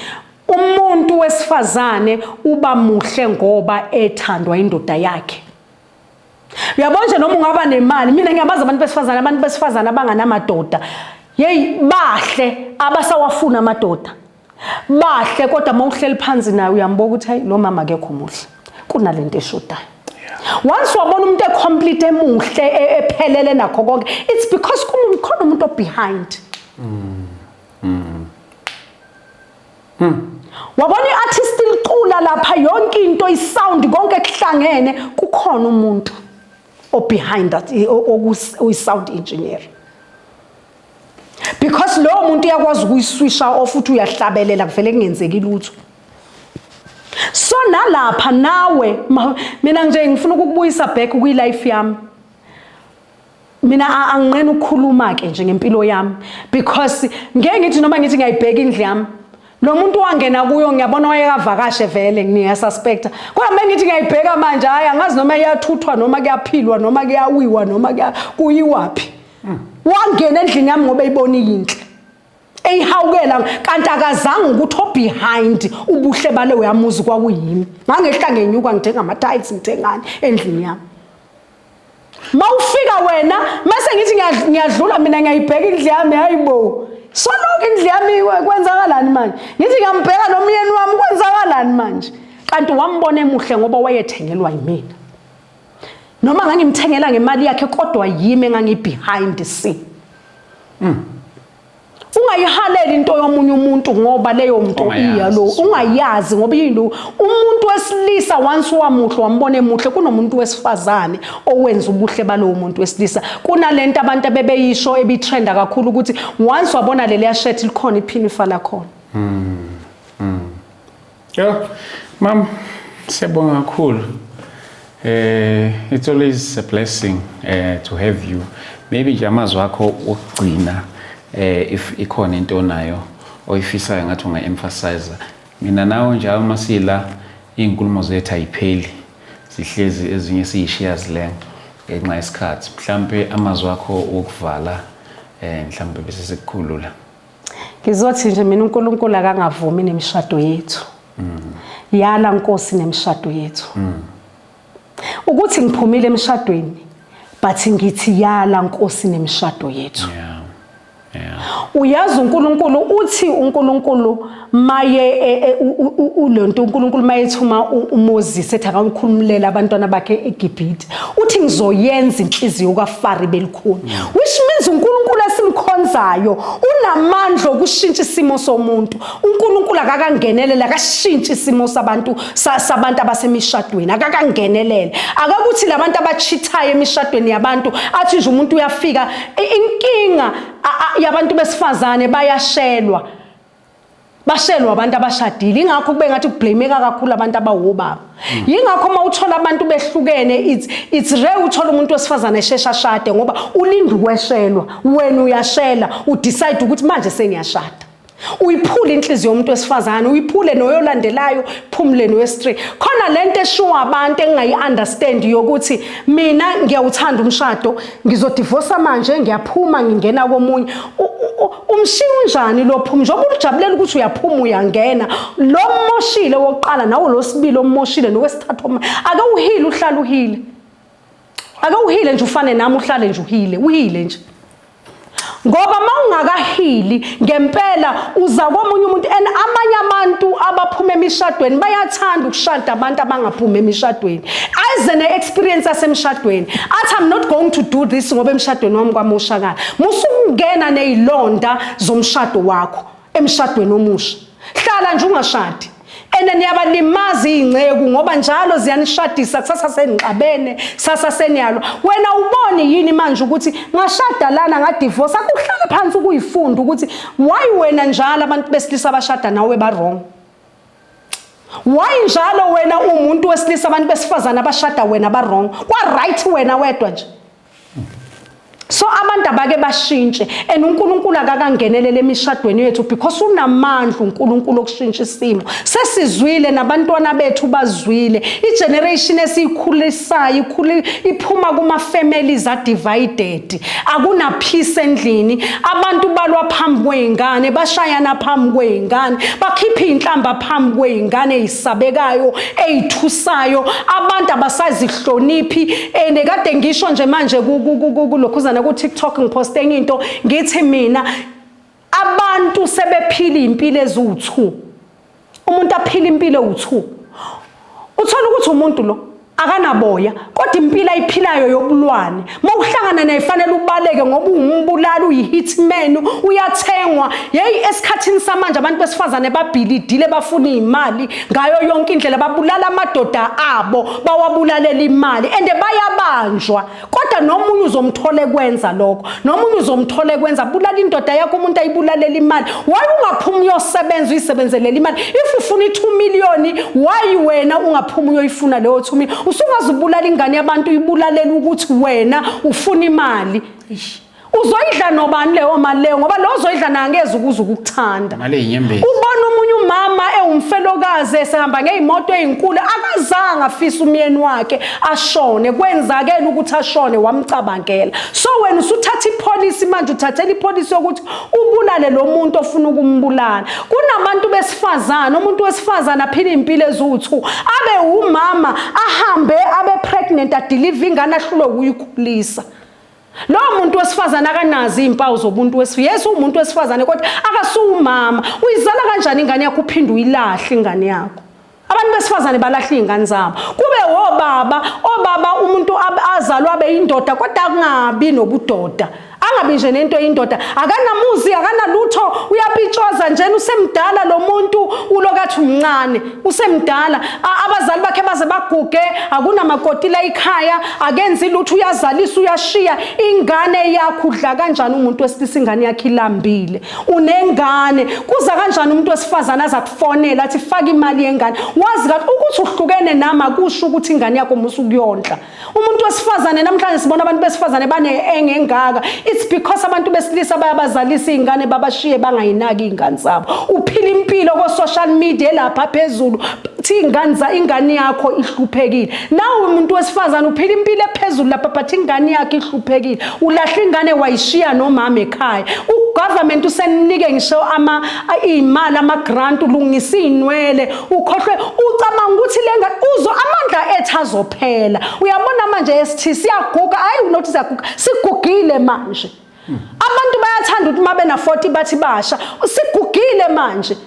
umuntu wesifazane uba muhle ngoba ethandwa indoda yakhe. Uyabona nje, noma ungaba nemali, mina ngiyabazi abantu besifazane abanganamadoda. Hey, bahle, abasawafuna amadoda. Bahle, kodwa mawuhleli phansi naye uyambuka ukuthi hey, lo mama akekho muhle. Kunalento eshodayo. Once wabona umuntu ecomplete, emuhle, ephelele nakho konke, it's because khona umuntu obehind. Wabona i-artist licula lapha, yonke into, isound, konke kuhlangene, kukhona umuntu o behind that, oyi-sound engineer. Because lowo muntu uyakwazi ukuyiswisha off, uthi uyahlabelela kuvele kungenzeki lutho. So nalapha nawe, mina nje ngifuna ukukubuyisa back kwi-life yami. Mina anginqeni ukukhuluma ke nje ngempilo yami, because ngeke ngithi noma ngithi ngiyayibheka indlu yami, lo muntu wangena kuyo ngiyabona wayekavakashe vele, ngiyasuspecta. Kodwa uma ngithi ngiyayibheka manje, hayi, angazi noma iyathuthwa noma kuyaphilwa noma kuyawiwa noma kuyiwaphi. Wangena endlini yami ngoba eyibona iyinhle, eyihawukela, kanti akazange ukuthi obehind ubuhle bale uyamuzi kwakuyimi. Ngangehla ngenyuka, ngithenga ama-tiles, ngithengani endlini yami. Mawufika wena mase ngithi ngiyadlula mina, ngiyayibheka indlu yami, hayibo, soloko indlu yami, kwenzakalani manje? Ngithi ngiyambheka nomyeni wami, kwenzakalani manje? Kanti wambona emuhle ngoba wayethengelwa yimina, noma ngangimthengela ngemali yakhe, kodwa yimi engangi-behind the scene. Ungayihaleli into yomunye umuntu ngoba leyo muntu Ungayazi. Iyalo ungayazi ngoba yini umuntu wesilisa, once wamuhle, wambona emuhle, kunomuntu wesifazane owenza ubuhle balowo muntu wesilisa. Kunalento abantu abebeyisho ebitrenda kakhulu ukuthi once wabona leliya shirt, likhona iphinifa lakhona. Yeah, mam, siyabonga kakhulu. It's always a blessing to have you. Maybe nje amazwi akho okugcina, if ikhona into onayo oyifisayo ngathi unga emphasize. Mina nawe njalo masila izinkulumo zethu ayipheli. Sihlezi ezinye siyishiya zilenga ngenxa yesikhathi. Mhlambe amazwi akho okuvala, mhlambe bese sikukhulula. Ngizothi nje mina, uNkulunkulu akangavumi nemishado yethu. Yala Nkosi nemishado yethu. Ukuthi ngiphumile emshadweni, but ngithi yala Nkosi nemishado yethu. Uyazi uNkulunkulu uthi, uNkulunkulu maye ulonto, uNkulunkulu mayethuma uMoses ethi akamkhulumlela abantwana bakhe eGibhithe, uthi ngizoyenza inhliziyo kaFaro belukhuni, which means uNkulunkulu esimkhonzayo unamandla okushintsha isimo somuntu. uNkulunkulu akakangenelela, akashintshe isimo sabantu, sabantu abasemishadweni, akakangenelele. Akakuthi labantu abachithayo emishadweni yabantu, athi nje umuntu uyafika, inkinga yabantu besifazane bayashelwa, bashelwa abantu abashadile. Ingakho kube ngathi kublameka kakhulu abantu abawobaba. Yingakho uma uthola abantu behlukene, it's rare uthola umuntu wesifazane eshesha ashade, ngoba ulinda ukweshelwa. Wena uyashela, udecide ukuthi manje sengiyashada, uyiphule inhliziyo yomuntu wesifazane, uyiphule noyolandelayo, phumule nowesi-3. Khona lento eshiwo abantu engingayi-understand yokuthi mina ngiyawuthanda umshado, ngizodivosa manje, ngiyaphuma, ngingena komunye. Umshiya unjani lo phuma, njengoba ujabulela ukuthi uyaphuma uyangena? Lo mmoshile wokuqala, nawo lo sibili ommoshile, nowesithathu, ake uhile, uhlale uhile, ake uhile nje, ufane nami, uhlale nje uhile, uhile nje, ngoba mawungakahili ngempela uza komunye umuntu. And amanye abantu abaphuma emishadweni bayathanda ukushada abantu abangaphumi emishadweni, aze ne-experience yasemshadweni, athi I'm not going to do this ngoba emshadweni wami kwamoshakala. Musukungena ney'londa zomshado wakho emshadweni omusha, hlala nje ungashadi. Ene niyabalimaza iy'nceku ngoba njalo ziyanishadisa, kusasa senixabene, kusasa seniyalwa. Wena uboni yini manje ukuthi ngashada lana, ngadivosa? Akuhlale phansi ukuyifunda ukuthi why wena njalo abantu besilisa abashada nawe ba-wrong. Why njalo wena umuntu wesilisa, abantu besifazane abashada wena ba wrong, kwa right wena wedwa nje? So abantu abake bashintshe, and uNkulunkulu akakangenelele emishadweni yethu because unamandla uNkulunkulu okushintsha isimo. Sesizwile, nabantwana bethu bazwile. Igeneration esiyikhulisayo iphuma kuma families are divided, akuna peace endlini. Abantu balwa phambi kwey'ngane, bashayana phambi kwey'ngane, bakhipha iy'nhlamba phambi kwey'ngane ey'sabekayo, ey'thusayo. Abantu abasazihloniphi. And kade ngisho nje manje kulokhuzana ku-TikTok, ngiphoste enye into, ngithi mina abantu sebephila iy'mpilo eziwu-2. Umuntu aphila impilo ewu-2, uthola ukuthi umuntu lo akanaboya, kodwa impilo ayiphilayo yobulwane. Uma uhlangana naye fanele ubaleke ngoba uwumbulali, uyi-hitman, uyathengwa. Yeyi, esikhathini samanje abantu besifazane babhilidile, bafuna iy'mali ngayo yonke indlela, babulala amadoda abo, bawabulalela imali, and bayabanjwa. Kodwa nomunye uzomthola ekwenza lokho, nomunye uzomthola ekwenza. Bulala indoda yakho, umuntu ayibulalela imali. Why ungaphumi uyosebenza, uyisebenzelela imali? If ufuna i-2 million, why wena ungaphumi uyoyifuna leyo 2 million? Usungazubulala ingane yabantu, uyibulalela ukuthi wena ufuna imali. Uzoyidla nobani leyo mali leyo? Ngoba lo ozoyidla naye angeze ukuze ukukuthanda. Mali eyinyembezi. Ubona omunye umama ewumfelokazi esehamba ngey'moto ey'nkulu, akazange afise umyeni wakhe ashone, kwenzakela ukuthi ashone, wamcabangela. So wena usuthatha ipolicy manje, uthathela ipolicy yokuthi ubulale lo muntu ofuna ukumbulala. Kunabantu besifazane, umuntu wesifazane aphila iy'mpilo eziwu-2, abe umama, ahambe abe pregnant, adeliver ingane, ahlulwe ukuyikhulisa. Lowo muntu wesifazane akanazi iy'mpawu zobuntu wesifazane. Yes, uwumuntu wesifazane, kodwa akasuwumama. Uyizala kanjani ingane yakho uphinde uyilahle ingane yakho? Abantu besifazane balahla iy'ngane zabo. Kube obaba, obaba umuntu azalwa abe yindoda kodwa akungabi nobudoda. Angabi nje nento eyindoda. Akanamuzi, akanalutho, uyapitshoza njena, usemdala lo muntu, ulokathi umncane, usemdala. Abazali bakhe baze baguge, akunamakoti la ekhaya, akenzi lutho, uyazalisa, uyashiya ingane yakho. Udla kanjani umuntu wesilisa ingane yakhe ilambile? Unengane, kuza kanjani umuntu wesifazane aza kufonela athi faka imali yengane? Wazi kahle ukuthi uhlukene nami, akusho ukuthi ingane yakho musa ukuyondla. Umuntu wesifazane, namhlanje sibona abantu besifazane bane-anger engaka, it's because abantu besilisa bayabazalisa iy'ngane, babashiye, bangayinaki iy'ngane zabo. Uphila impilo ko-social media elapha phezulu, thi ingane yakho ihluphekile. Nawe umuntu wesifazane uphila impilo ephezulu lapha, but ingane yakho ihluphekile. Ulahla ingane, wayishiya nomama ekhaya. Ugovernment usenike ngisho ama iy'mali, ama-grant, ulungisa iy'nwele, ukhohlwe. Ucabanga ukuthi le ngane uzo amandla ethu azophela. Uyabona manje esithi siyaguga, hayi unothi siyaguga, sigugile manje. Abantu bayathanda ukuthi uma bena 40 bathi basha, sigugile manje.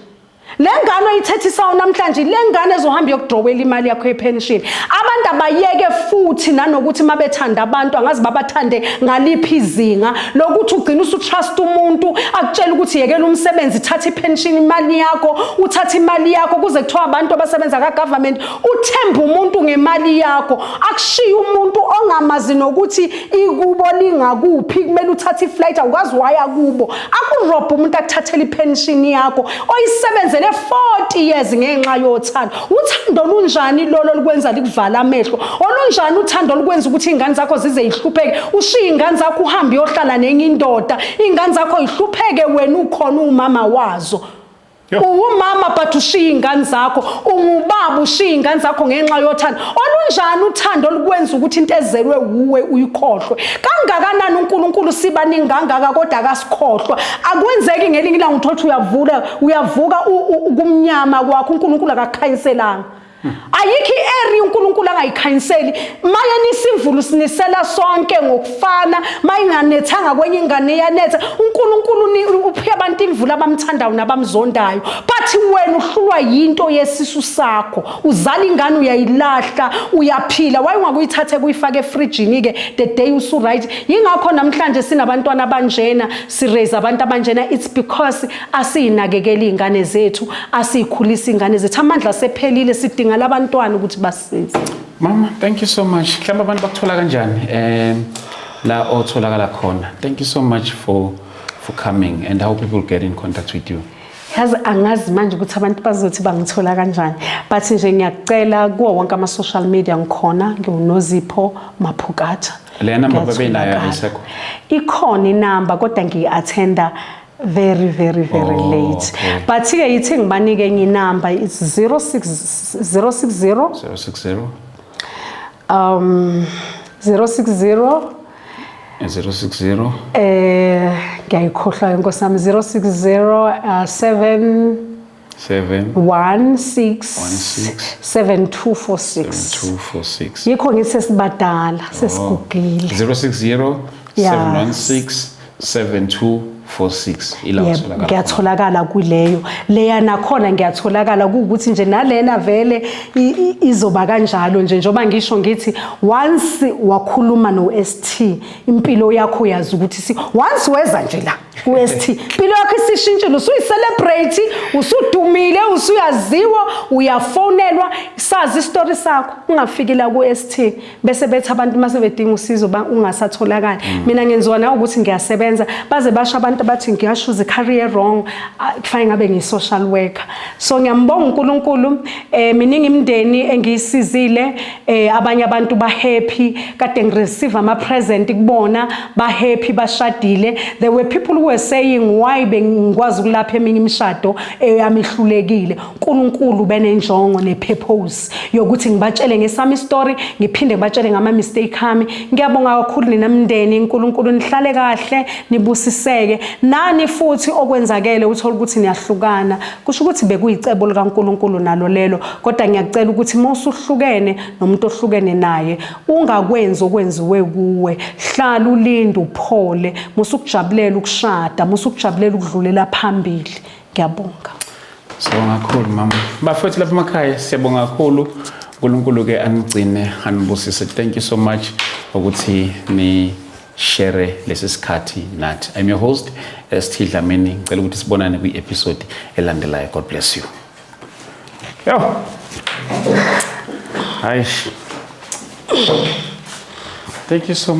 Le ngane oyithethisayo namhlanje, le ngane ezohamba iyokudrowela imali yakho yepension. Abantu abayeke futhi nanokuthi uma bethanda abantu, angazi babathande ngaliphi izinga lokuthi ugcina usutrust umuntu akutshela ukuthi yekela umsebenzi, thatha ipension, imali yakho, uthatha imali yakho, kuze kuthiwa abantu abasebenza ka-government, uthembe umuntu ngemali yakho, akushiye umuntu ongamazi nokuthi ikubo lingakuphi, kumele uthathe iflight, awukazi waya kubo, akurobhe umuntu, akuthathele ipension yakho oyisebenzele 40 years ngenxa yothando. Uthando olunjani lolo olukwenza likuvala amehlo? Olunjani uthando olukwenza ukuthi iy'ngane zakho zize yihlupheke, ushiye iy'ngane zakho, uhambe uyohlala nenye indoda, iy'ngane zakho yihlupheke, wena ukhona uwumama wazo? Uwumama but ushiya iy'ngane zakho, ungubaba ushiya iy'ngane zakho ngenxa yothando. Olunjani uthando olukwenza ukuthi into ezelwe wuwe uyikhohlwe? Kangakanani uNkulunkulu, sibaningi kangaka, kodwa akasikhohlwa. Akwenzeki ngelinye ilanga uthole ukuthi uyavula, uyavuka kumnyama kwakho, uNkulunkulu akakukhanyiselanga. Ayikho i-area uNkulunkulu angayikhanyiseli. Maye nisimvula, sinisela sonke ngokufana. Mayinganethanga kwenye ingane iyanetha. UNkulunkulu uphe abantu imvula, abamthandayo nabamzondayo, but wena uhlulwa yinto yesisu sakho. Uzala ingane, uyayilahla, uyaphila. Why ungakuyithathe kuyifake efrijini ke the day usu right? Yingakho namhlanje sinabantwana abanjena, si-raise abantu abanjena. It's because asiyinakekeli iy'ngane zethu, asiyikhulisa iy'ngane zethu. Amandla sephelile, sidinga labantwana ukuthi basisize. Mama, thank you so much. Mhlawumbe abantu bakuthola kanjani la otholakala khona? Thank you so much for coming, and how people get in contact with you. Yazi, angazi manje ukuthi abantu bazothi bangithola kanjani, but nje ngiyakucela, kuwo wonke ama-social media ngikhona, ngiwuNozipho Maphukatha. Le namba babenayo Ngiyatholakala. ayisekho? Ikhona inamba, kodwa ngiyi-attenda very very very late. But-ke yithi ngibanike enye inamba, it's 06 060 060. 060. 060. Ngiyayikhohlwa, inkosi yami, 060 7 7 1 6 6 7 2 4 6. 246. Yikho ngithi sesibadala, sesigugile. 060 716 7246, ila Yebo, utholakala khona. Ngiyatholakala kuleyo, leya nakhona ngiyatholakala, kuwukuthi nje nalena vele izoba kanjalo nje, njengoba ngisho ngithi once wakhuluma no-ST, impilo yakho uyazi ukuthi once weza nje la ku-ST, impilo yakho isishintshile, usuyi-celebrate, usudumile, usuyaziwa, uyafonelwa, sazi isitori sakho. Ungafiki la ku-ST bese bethi abantu mase bedinga usizo ungasatholakali. Mina ngenziwa nawe ukuthi ngiyasebenza, baze basho abantu abathi ngiyashuza i-career wrong. Ah, kufanele ngabe ngiyi-social worker. So ngiyambonga uNkulunkulu, miningi imindeni engiyisizile, abanye abantu ba-happy, kade ngi-receive ama-present kubona, ba-happy, bashadile. There were people who were saying why bengikwazi ukulapha eminye imishado eyami ihlulekile. uNkulunkulu benenjongo ne-purpose yokuthi ngibatshele ngesami story, ngiphinde ngibatshele ngama-mistake ami. Ngiyabonga kakhulu nina mndeni, uNkulunkulu nihlale kahle, nibusiseke nani futhi. Okwenzakele uthola ukuthi niyahlukana, kusho ukuthi bekuyicebo likaNkulunkulu nalo lelo, kodwa ngiyakucela ukuthi uma usuhlukene nomuntu ohlukene naye, ungakwenzi okwenziwe kuwe. Hlala ulinde, uphole, musukujabulela ukushada, musukujabulela ukudlulela phambili. Ngiyabonga. Siyabonga kakhulu, mama. Bafowethu lapha emakhaya, siyabonga kakhulu. uNkulunkulu ke anigcine, anibusise. Thank you so much ukuthi ni share lesi sikhathi nathi. I'm your host, ST Dlamini. Ngicela ukuthi sibonane kwi-episode elandelayo. God bless you. Yo. Hayi. Thank you so much.